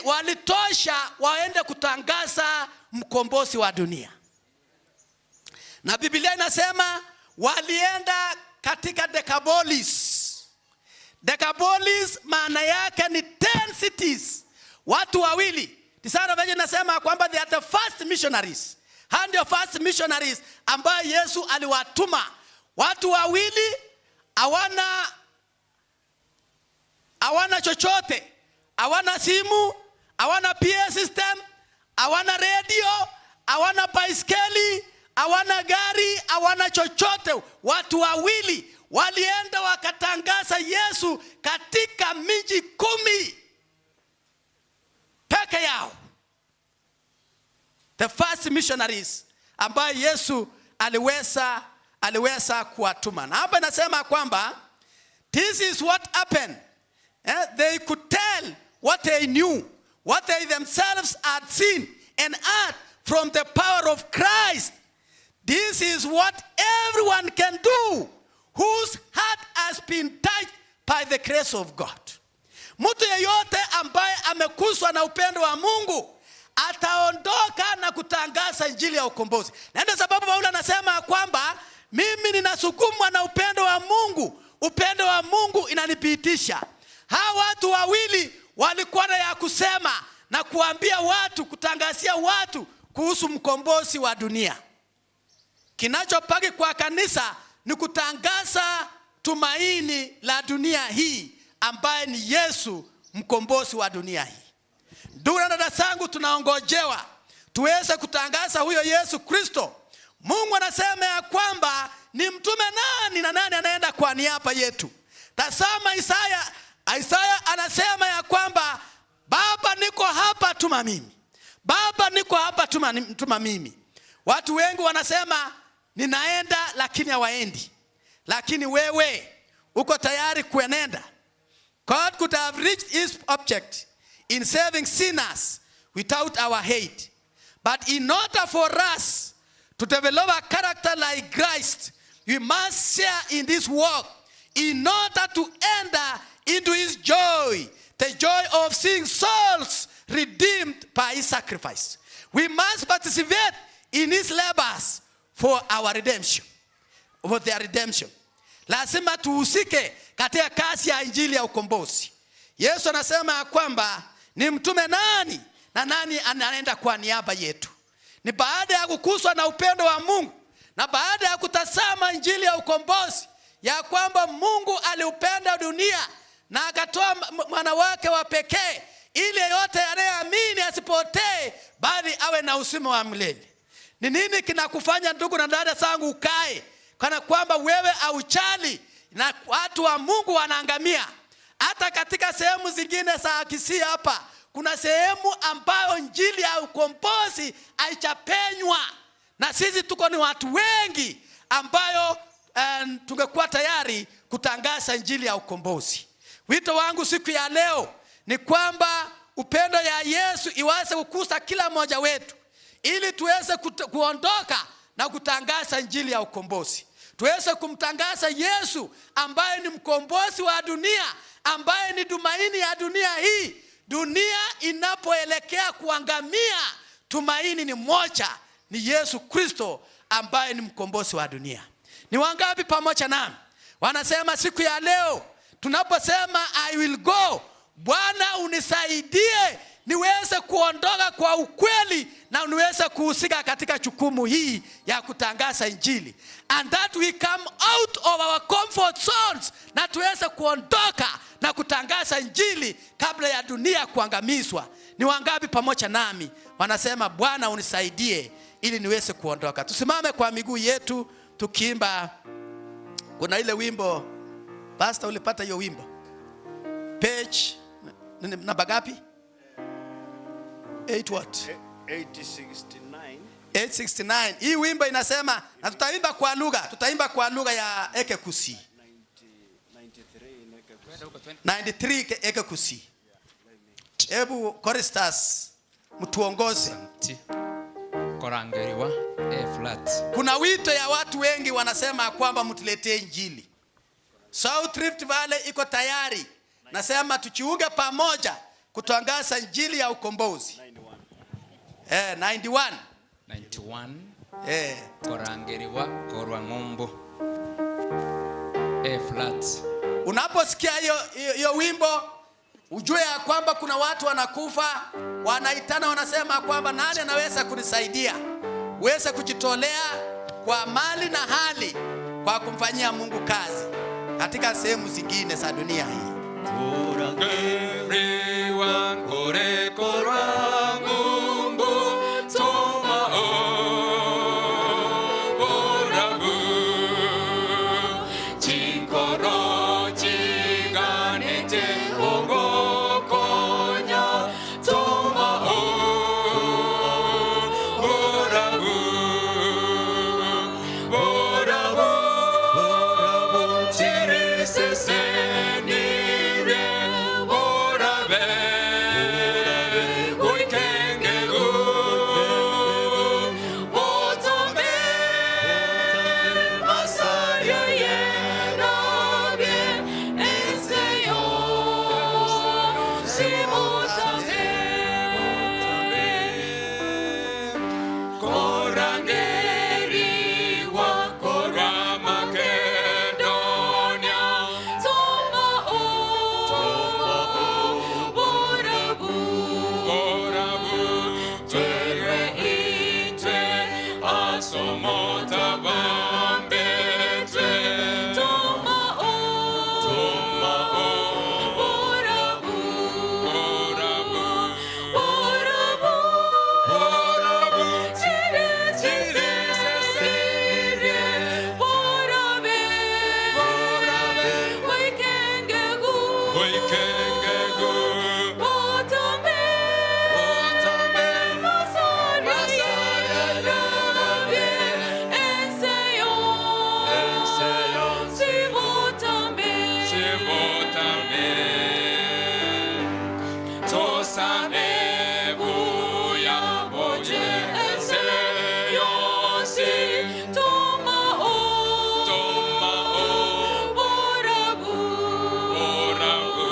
walitosha waende kutangaza mkombozi wa dunia. Na Biblia inasema walienda katika Decapolis. Decapolis maana yake ni 10 cities. Watu wawili. Desire of Ages inasema kwamba they are the first missionaries. Hao ndio first missionaries ambayo Yesu aliwatuma. Watu wawili hawana chochote, hawana simu, hawana PA system, hawana radio, hawana baiskeli, hawana gari, hawana chochote. Watu wawili walienda wakatangaza Yesu katika miji 10 peke yao. The first missionaries ambayo Yesu aliweza kuwatuma. Na hapa inasema kwamba this is what happened. They could tell what they knew, what they themselves had seen and heard from the power of Christ. This is what everyone can do whose heart has been touched by the grace of God. Mtu yeyote ambaye ameguswa na upendo wa Mungu ataondoka na kutangaza injili ya ukombozi. Na ndio sababu Paulo anasema kwamba mimi ninasukumwa na upendo wa Mungu. Upendo wa Mungu inanipitisha. Hawa watu wawili walikuwa na ya kusema na kuambia watu, kutangazia watu kuhusu mkombozi wa dunia. Kinachobaki kwa kanisa ni kutangaza tumaini la dunia hii ambaye ni Yesu, mkombozi wa dunia hii. Ndugu na dada zangu, tunaongojewa tuweze kutangaza huyo Yesu Kristo. Mungu anasema ya kwamba ni mtume nani na nani anaenda kwa niaba yetu. Tazama Isaya, Isaya anasema ya kwamba, "Baba, niko hapa, tuma mimi. Baba, niko hapa, tuma mimi." Watu wengi wanasema ninaenda, lakini hawaendi. Lakini wewe uko tayari kuenenda. God could have reached his object in saving sinners without our aid. But in order for us to develop a character like Christ, we must share in this work in order to enter into his joy, the joy of seeing souls redeemed by his sacrifice. We must participate in his labors for our redemption, for their redemption. Lazima tuhusike katika kazi ya injili ya ukombozi. Yesu anasema ya kwamba ni mtume nani na nani anaenda kwa niaba yetu. Ni baada ya kuguswa na upendo wa Mungu na baada ya kutazama injili ya ukombozi ya kwamba Mungu aliupenda dunia na na akatoa mwana wake wa pekee ili yeyote anayeamini asipotee bali awe na uzima wa milele. Ni nini kinakufanya ndugu na dada zangu ukae kana kwamba wewe auchali na watu wa Mungu wanaangamia? Hata katika sehemu zingine za Kisii hapa kuna sehemu ambayo injili ya ukombozi haijapenywa, na sisi tuko ni watu wengi ambayo tungekuwa tayari kutangaza injili ya ukombozi. Wito wangu siku ya leo ni kwamba upendo ya Yesu iweze kukusa kila mmoja wetu, ili tuweze kuondoka na kutangaza injili ya ukombozi. Tuweze kumtangaza Yesu ambaye ni mkombozi wa dunia, ambaye ni tumaini ya dunia hii. Dunia inapoelekea kuangamia, tumaini ni moja, ni Yesu Kristo ambaye ni mkombozi wa dunia. Ni wangapi pamoja nami wanasema siku ya leo tunaposema I will go, Bwana unisaidie niweze kuondoka kwa ukweli na niweze kuhusika katika jukumu hii ya kutangaza injili, and that we come out of our comfort zones, na tuweze kuondoka na kutangaza injili kabla ya dunia kuangamizwa. Ni wangapi pamoja nami wanasema Bwana unisaidie ili niweze kuondoka? Tusimame kwa miguu yetu tukiimba. Kuna ile wimbo, Pastor, ulipata hiyo wimbo page namba ngapi? 8 what? 869. 869. Hii wimbo inasema, na tutaimba kwa lugha ya Ekegusii. 93 in 93 Ekegusii. Hebu choristers mtuongoze. Korangeriwa A flat. Kuna wito ya watu wengi wanasema kwamba mtuletee injili. South Rift Valley iko tayari. Nasema tujiunge pamoja kutangaza injili ya ukombozi. 91. 91. Korangeriwa korwa ng'ombo A flat. Unaposikia hiyo wimbo ujue ya kwamba kuna watu wanakufa, wanaitana, wanasema kwamba nani anaweza kunisaidia? Uweze kujitolea kwa mali na hali kwa kumfanyia Mungu kazi katika sehemu zingine za dunia hii. Korangeriwa kore korwa ng'ombo toma o borabu chinkoro chiganete ogokonya toma o borabu borabu chirisese nire borabe oikengegu botombe masaria yerabie enseyo simotambe korangeriwa korwa Makedonia toma o borabu borabu twerwe intwe asomota bambetwe toma o toma o borabu borabu borabu borabu chire borabe borabe oikengegu oikengegu botambe botambe masaria rabie enseyo enseyo sibotambe sibotambe tosane buya boje enseyo si toma o toma o borabu borabu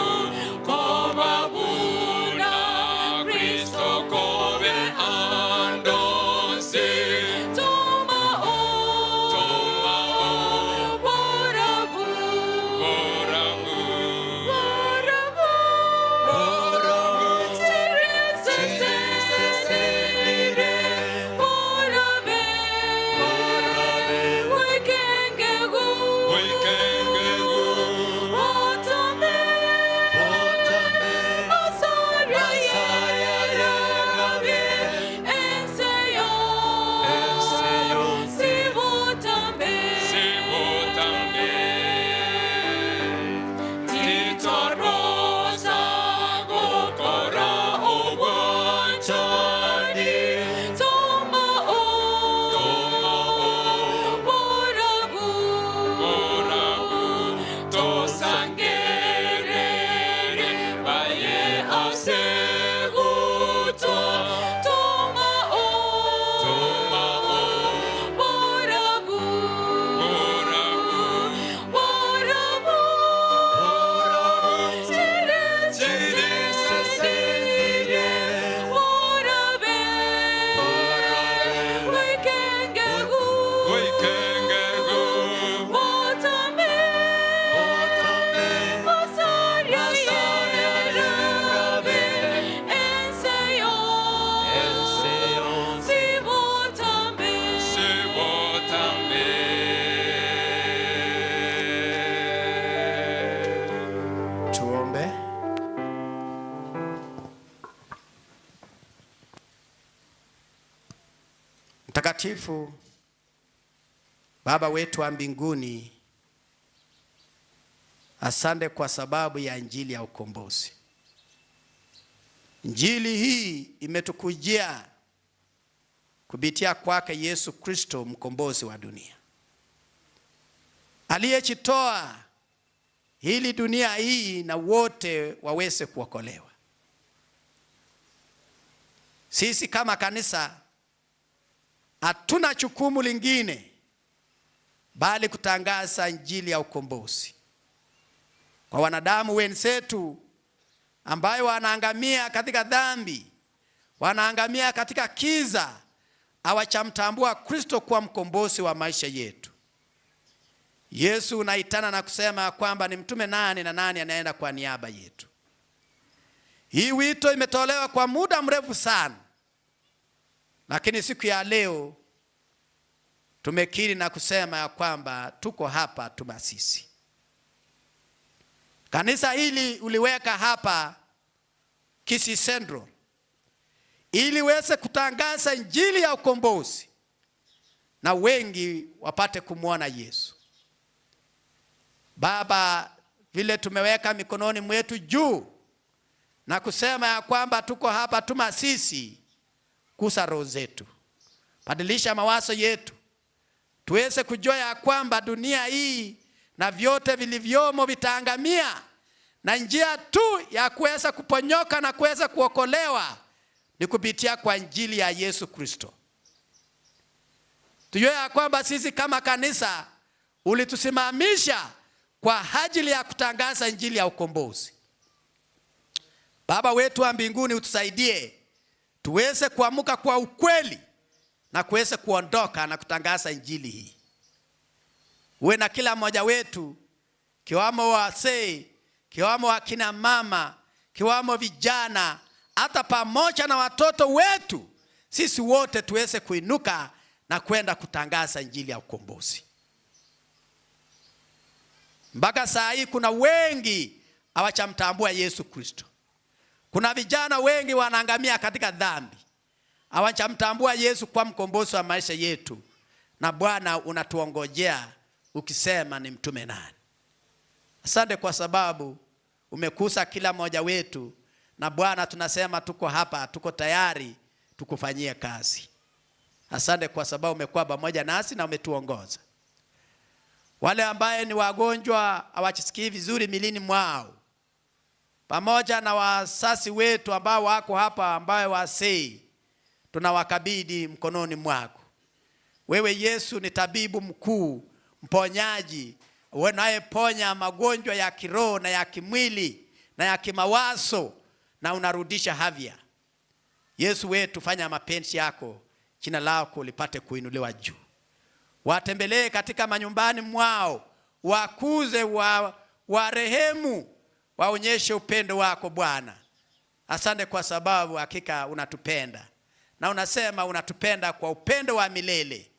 Mtakatifu, Baba wetu wa mbinguni, asante kwa sababu ya injili ya ukombozi. Injili hii imetukujia kupitia kwake Yesu Kristo, mkombozi wa dunia, aliyejitoa ili dunia hii na wote waweze kuokolewa. Sisi kama kanisa hatuna jukumu lingine bali kutangaza injili ya ukombozi kwa wanadamu wenzetu ambayo wanaangamia katika dhambi, wanaangamia katika kiza, hawajamtambua Kristo kuwa mkombozi wa maisha yetu. Yesu unaitana na kusema kwamba ni mtume nani na nani anaenda kwa niaba yetu. Hii wito imetolewa kwa muda mrefu sana, lakini siku ya leo tumekiri na kusema ya kwamba tuko hapa tumasisi. Kanisa hili uliweka hapa Kisii Central ili uweze kutangaza injili ya ukombozi na wengi wapate kumwona Yesu. Baba, vile tumeweka mikononi mwetu juu na kusema ya kwamba tuko hapa tuma sisi, kusa roho zetu, badilisha mawazo yetu, tuweze kujua ya kwamba dunia hii na vyote vilivyomo vitaangamia, na njia tu ya kuweza kuponyoka na kuweza kuokolewa ni kupitia kwa injili ya Yesu Kristo. Tujue ya kwamba sisi kama kanisa ulitusimamisha kwa ajili ya kutangaza injili ya ukombozi. Baba wetu wa mbinguni, utusaidie tuweze kuamka kwa ukweli na kuweze kuondoka na kutangaza injili hii. Uwe na kila mmoja wetu, kiwamo wazee, kiwamo wakina mama, kiwamo vijana, hata pamoja na watoto wetu, sisi wote tuweze kuinuka na kwenda kutangaza injili ya ukombozi. Mpaka saa hii kuna wengi hawajamtambua Yesu Kristo. Kuna vijana wengi wanaangamia katika dhambi, hawajamtambua Yesu kwa mkombozi wa maisha yetu. Na Bwana unatuongojea ukisema ni mtume nani. Asante kwa sababu umekusa kila mmoja wetu, na Bwana tunasema tuko hapa, tuko tayari tukufanyie kazi. Asante kwa sababu umekuwa pamoja nasi na umetuongoza. Wale ambaye ni wagonjwa hawajisikii vizuri milini mwao, pamoja na wasasi wetu ambao wako hapa ambao wasei, tunawakabidhi mkononi mwako. Wewe Yesu ni tabibu mkuu, mponyaji, unayeponya magonjwa ya kiroho na ya kimwili na ya kimawazo, na unarudisha afya. Yesu wetu, fanya mapenzi yako, jina lako lipate kuinuliwa juu. Watembelee katika manyumbani mwao, wakuze, warehemu, waonyeshe upendo wako Bwana. Asante kwa sababu hakika unatupenda, na unasema unatupenda kwa upendo wa milele,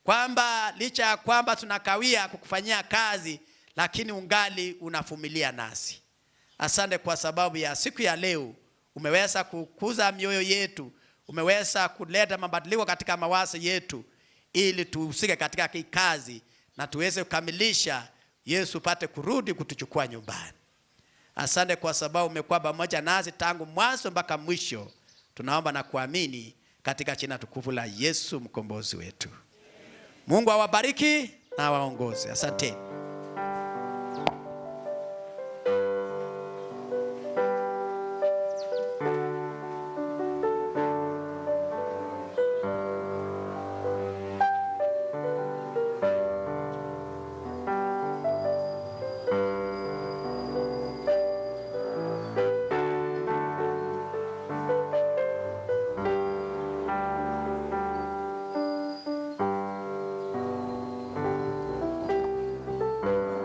kwamba licha ya kwamba tunakawia kukufanyia kazi, lakini ungali unavumilia nasi. Asante kwa sababu ya siku ya leo umeweza kukuza mioyo yetu, umeweza kuleta mabadiliko katika mawazo yetu, ili tuhusike katika hii kazi na tuweze kukamilisha, Yesu pate kurudi kutuchukua nyumbani. Asante kwa sababu umekuwa pamoja nasi tangu mwanzo mpaka mwisho. Tunaomba na kuamini katika jina tukufu la Yesu mkombozi wetu. Mungu awabariki na awaongoze. Asante.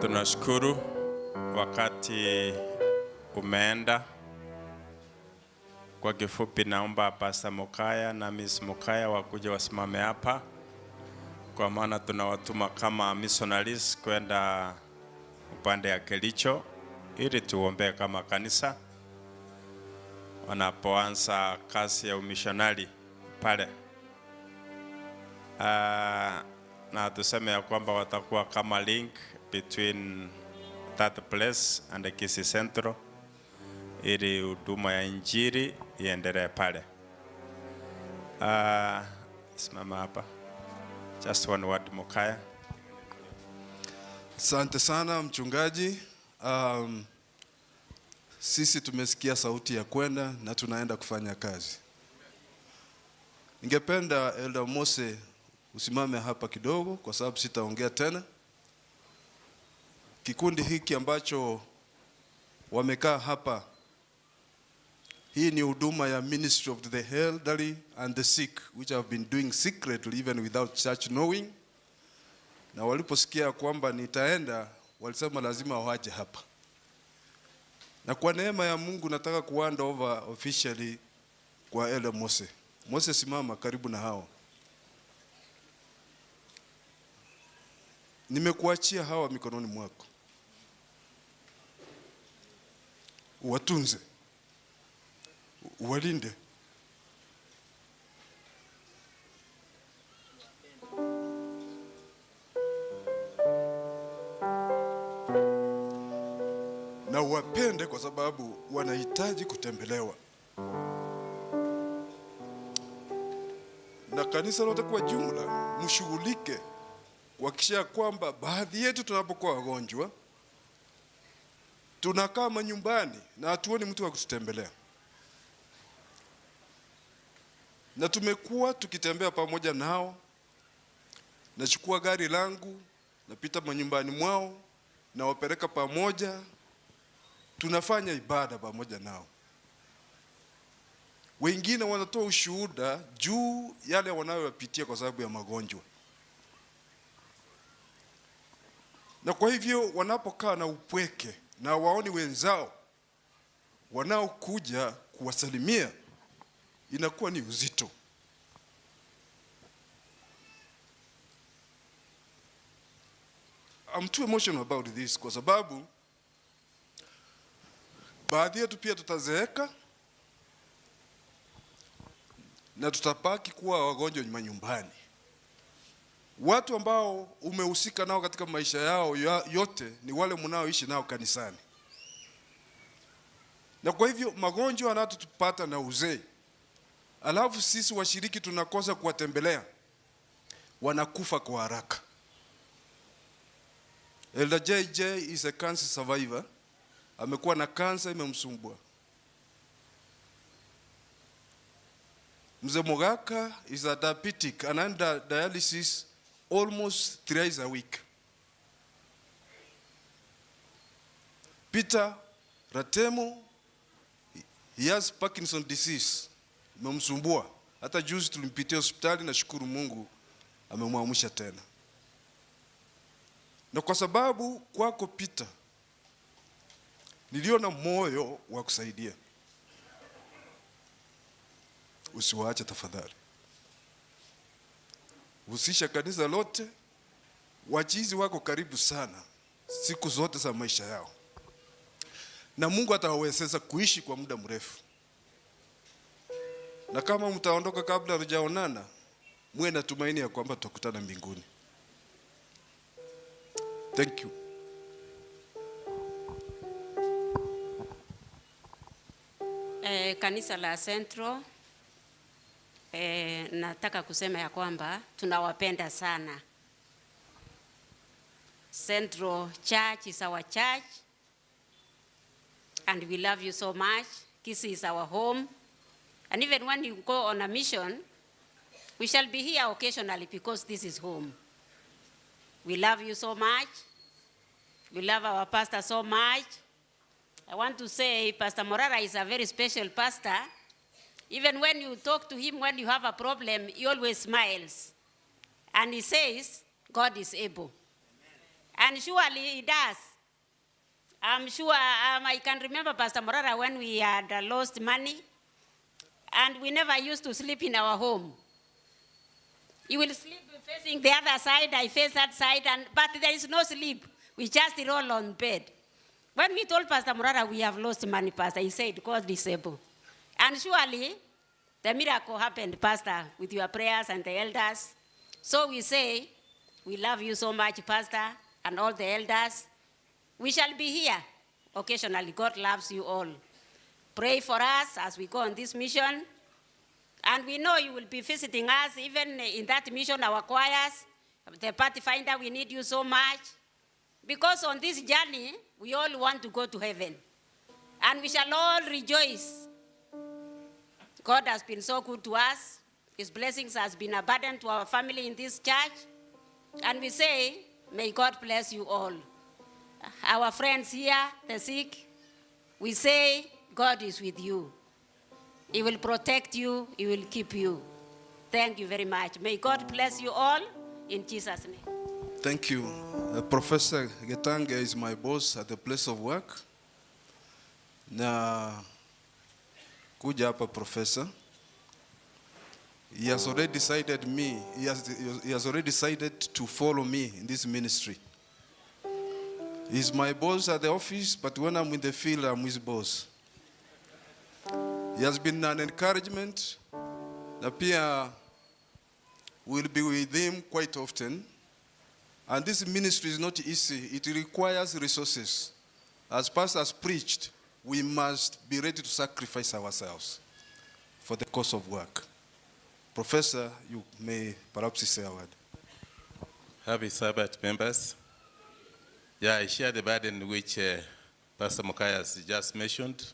Tunashukuru wakati umeenda. Kwa kifupi, naomba Pastor Mokaya na Miss Mokaya wakuje wasimame hapa, kwa maana tunawatuma kama missionaries kwenda upande ya Kericho ili tuombee kama kanisa wanapoanza kazi ya umishonari pale. Na tuseme ya kwamba watakuwa kama link between that place and the Kisii Central ili huduma ya injili iendelee pale. Simama hapa. Just one word, Mokaya. Asante sana mchungaji. Sisi tumesikia sauti ya kwenda na tunaenda kufanya kazi. Ningependa Elder Mose usimame hapa kidogo, kwa sababu sitaongea tena. Kikundi hiki ambacho wamekaa hapa, hii ni huduma ya Ministry of the Elderly and the Sick, which have been doing secretly even without church knowing. Na waliposikia kwamba nitaenda, walisema lazima waje hapa. Na kwa neema ya Mungu nataka kuhand over officially kwa Elder Mose. Mose, simama karibu na hao. Nimekuachia hawa mikononi mwako, uwatunze, uwalinde. Na uwapende kwa sababu wanahitaji kutembelewa. Na kanisa lote kwa jumla mshughulike kuhakikisha kwamba baadhi yetu tunapokuwa wagonjwa tunakaa manyumbani na hatuoni mtu wa kututembelea, na tumekuwa tukitembea pamoja nao. Nachukua gari langu, napita manyumbani mwao, nawapeleka pamoja, tunafanya ibada pamoja nao. Wengine wanatoa ushuhuda juu yale wanayoyapitia kwa sababu ya magonjwa. Na kwa hivyo wanapokaa na upweke na waoni wenzao wanaokuja kuwasalimia, inakuwa ni uzito. I'm too emotional about this kwa sababu baadhi yetu pia tutazeeka na tutabaki kuwa wagonjwa manyumbani. Watu ambao umehusika nao katika maisha yao yote ni wale mnaoishi nao kanisani. Na kwa hivyo magonjwa yanatupata na uzee, alafu sisi washiriki tunakosa kuwatembelea, wanakufa kwa haraka. Elder JJ is a cancer survivor. Amekuwa na kansa imemsumbua. Mzee Mogaka is a diabetic and under dialysis almost thrice a week. Peter Ratemo, he has Parkinson disease, imemsumbua. Hata juzi tulimpitia hospitali na shukuru Mungu amemwamsha tena. Na kwa sababu kwako Peter, niliona moyo wa kusaidia. Usiwaache tafadhali. Husisha kanisa lote. Wachizi wako karibu sana siku zote za maisha yao, na Mungu atawawezesha kuishi kwa muda mrefu. Na kama mtaondoka kabla hatujaonana, muwe na tumaini ya kwamba tutakutana mbinguni. Thank you. Kanisa la Central, nataka kusema ya kwamba tunawapenda sana. Central Church is our church and we love you so much. Kisii is our home. And even when you go on a mission, we shall be here occasionally because this is home. We love you so much. We love our pastor so much. I want to say Pastor Morara is a very special pastor. Even when you talk to him, when you have a problem, he always smiles. And he says, God is able. And surely he does. I'm sure I can remember Pastor Morara when we had lost money, and we never used to sleep in our home. He will sleep facing the other side, I face that side, but there is no sleep. We just roll on bed. When we told Pastor Morara we have lost money, Pastor, he said, God is able. And surely, the miracle happened, Pastor, with your prayers and the elders. So we say, we love you so much, Pastor, and all the elders. We shall be here occasionally. God loves you all. Pray for us as we go on this mission. And we know you will be visiting us even in that mission, our choirs, the Pathfinder, we need you so much. Because on this journey, we all want to go to heaven. And we shall all rejoice. God has been so good to us. His blessings has been abundant to our family in this church. And we say, may God bless you all. Our friends here, the sick, we say, God is with you. He will protect you. He will keep you. Thank you very much. May God bless you all in Jesus' name. Thank you. Professor Getange is my boss at the place of work. Na kuja hapa professor. He has already decided me. He has already decided to follow me in this ministry. He's my boss at the office, but when I'm in the field, I'm his boss. He has been an encouragement. Na pia we'll be with him quite often. And this ministry is not easy. It requires resources. As pastors preached, we must be ready to sacrifice ourselves for the cause of work. Professor, you may perhaps say a word. Happy Sabbath, members. Yeah, I share the burden which Pastor Mokaya has just mentioned.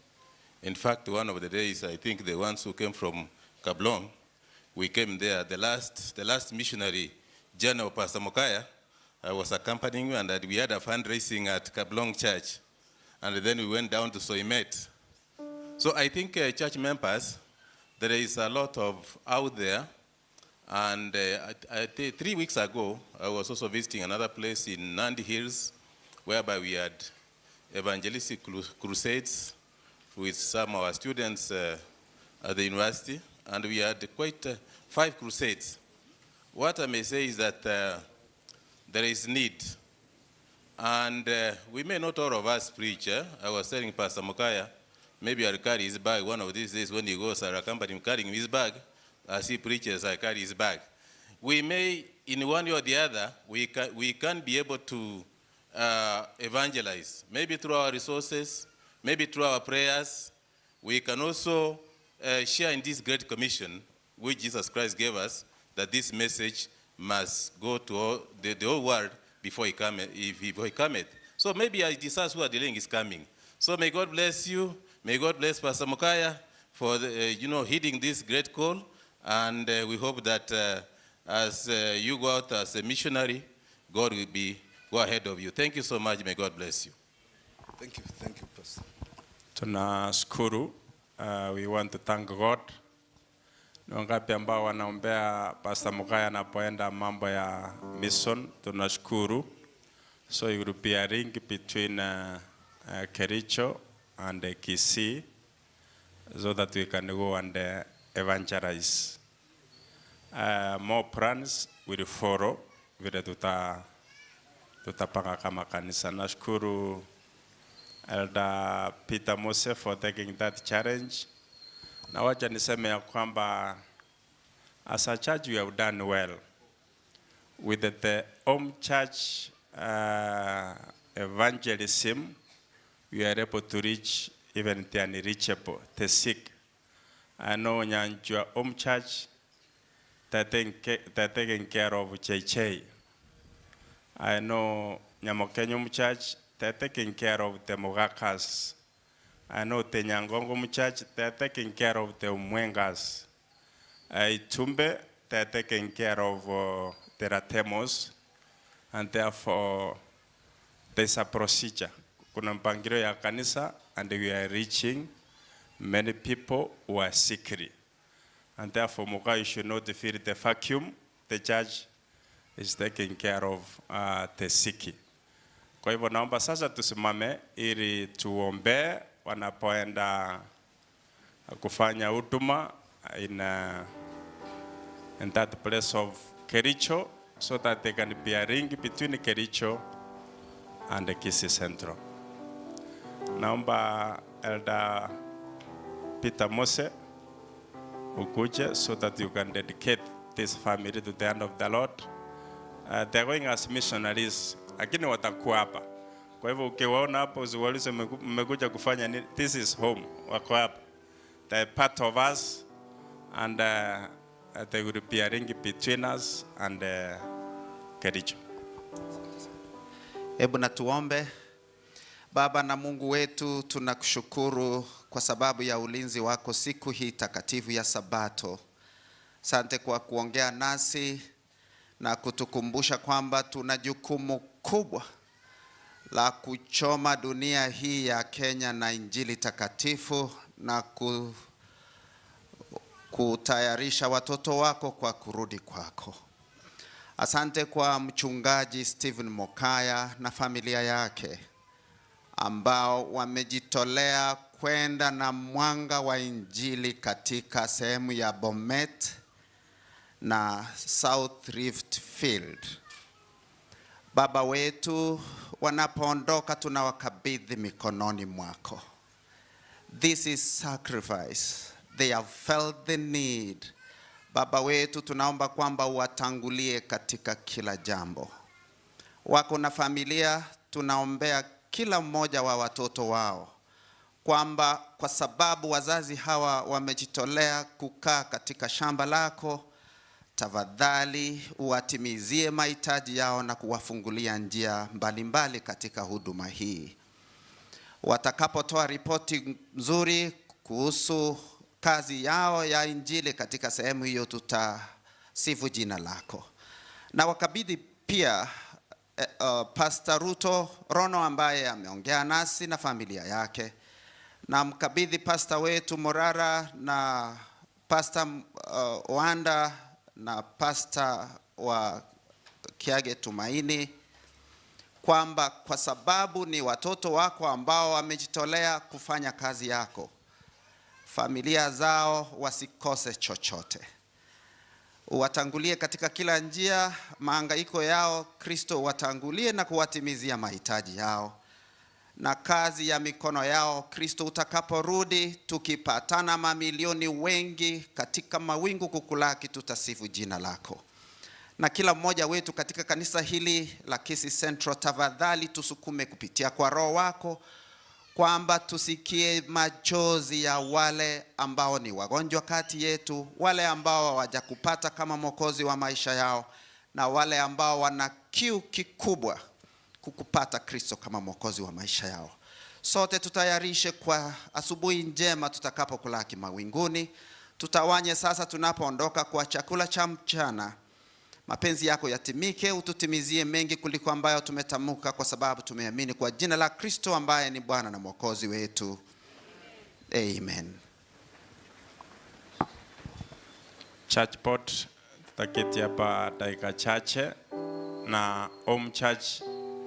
In fact, one of the days, I think the ones who came from Kablong, we came there, the last missionary journey of Pastor Mokaya, I was accompanying you, and that we had a fundraising at Kablong Church. And then we went down to Soimet. So I think church members, there is a lot of out there. And 3 weeks ago, I was also visiting another place in Nandi Hills, whereby we had evangelistic crusades with some of our students at the university, and we had quite five crusades. What I may say is that there is need, and we may not all of us preach. Eh? I was telling Pastor Mokaya, maybe I'll carry his bag one of these days when he goes, I'll accompany him carrying his bag. As he preaches, I carry his bag. We may, in one way or the other, we can be able to evangelize, maybe through our resources, maybe through our prayers. We can also share in this great commission which Jesus Christ gave us, that this message must go to the whole world before he cometh, if before he cometh. So maybe it is us who are delaying his coming. So may God bless you. May God bless Pastor Mokaya for heeding this great call. And we hope that as you go out as a missionary, God will be go ahead of you. Thank you so much. May God bless you. Thank you. Thank you, Pastor. Tunashukuru. We want to thank God. Ni wangapi ambao wanaombea Pastor Mokaya anapoenda mambo ya mission? Tunashukuru. So it will be a link between Kericho and Kisii so that we can go and evangelize. More plans will follow vile tutapanga kama kanisa. Nashukuru Elder Peter Mose for taking that challenge. Na wacha niseme ya kwamba as a church we have done well with the home church evangelism. We are able to reach even the unreachable, the sick. I know Nyanjua Home Church, they're taking care of JJ. I know Nyamokenyo Church, they're taking care of the Mugakas. I know the Nyangongo Church, they're taking care of the Umwengas. Itumbe, they're taking care of the Ratemos, and therefore there's a procedure. Kuna mpangilio ya kanisa, and we are reaching many people who are sickly. And therefore, Muka, you should not feel the vacuum. The church is taking care of the sick. Kwa hivyo naomba sasa tusimame ili tuombee wanapoenda kufanya huduma in that place of Kericho so that they can be a ring between Kericho and the Kisii Central. Naomba Elder Peter Mose ukuje so that you can dedicate this family to the hand of the Lord. They're going as missionaries, lakini watakuwa hapa. Kwa hivyo ukiwaona hapo usiwaulize mmekuja kufanya nini. This is home, wako hapa. They're part of us and they will be a ring between us and Kericho. Hebu na tuombe. Baba na Mungu wetu, tunakushukuru kwa sababu ya ulinzi wako siku hii takatifu ya Sabato. Sante kwa kuongea nasi na kutukumbusha kwamba tuna jukumu kubwa la kuchoma dunia hii ya Kenya na Injili takatifu na kutayarisha watoto wako kwa kurudi kwako. Asante kwa mchungaji Stephen Mokaya na familia yake ambao wamejitolea kwenda na mwanga wa Injili katika sehemu ya Bomet na South Rift Field. Baba wetu, wanapoondoka tunawakabidhi mikononi mwako. This is sacrifice. They have felt the need. Baba wetu, tunaomba kwamba uwatangulie katika kila jambo. Wako na familia, tunaombea kila mmoja wa watoto wao kwamba kwa sababu wazazi hawa wamejitolea kukaa katika shamba lako, tafadhali uwatimizie mahitaji yao na kuwafungulia njia mbalimbali katika huduma hii. Watakapotoa ripoti nzuri kuhusu kazi yao ya Injili katika sehemu hiyo, tutasifu jina lako. Na wakabidhi pia Pastor Ruto Rono ambaye ameongea nasi na familia yake, na mkabidhi pastor wetu Morara na Pastor Wanda na pastor wa Kiage Tumaini, kwamba kwa sababu ni watoto wako ambao wamejitolea kufanya kazi yako, familia zao wasikose chochote. Uwatangulie katika kila njia, mahangaiko yao Kristo uwatangulie na kuwatimizia mahitaji yao na kazi ya mikono yao. Kristo utakaporudi, tukipatana mamilioni wengi katika mawingu kukulaki, tutasifu jina lako. Na kila mmoja wetu katika kanisa hili la Kisii Central, tafadhali tusukume kupitia kwa Roho wako kwamba tusikie machozi ya wale ambao ni wagonjwa kati yetu, wale ambao hawajakupata kama mwokozi wa maisha yao, na wale ambao wana kiu kikubwa kukupata Kristo kama mwokozi wa maisha yao. Sote tutayarishe kwa asubuhi njema tutakapokulaki mawinguni. Tutawanye sasa tunapoondoka kwa chakula cha mchana. Mapenzi yako yatimike, ututimizie mengi kuliko ambayo tumetamka, kwa sababu tumeamini kwa jina la Kristo ambaye ni Bwana na Mwokozi wetu. Amen. Church board tutaketi hapa dakika chache na Home Church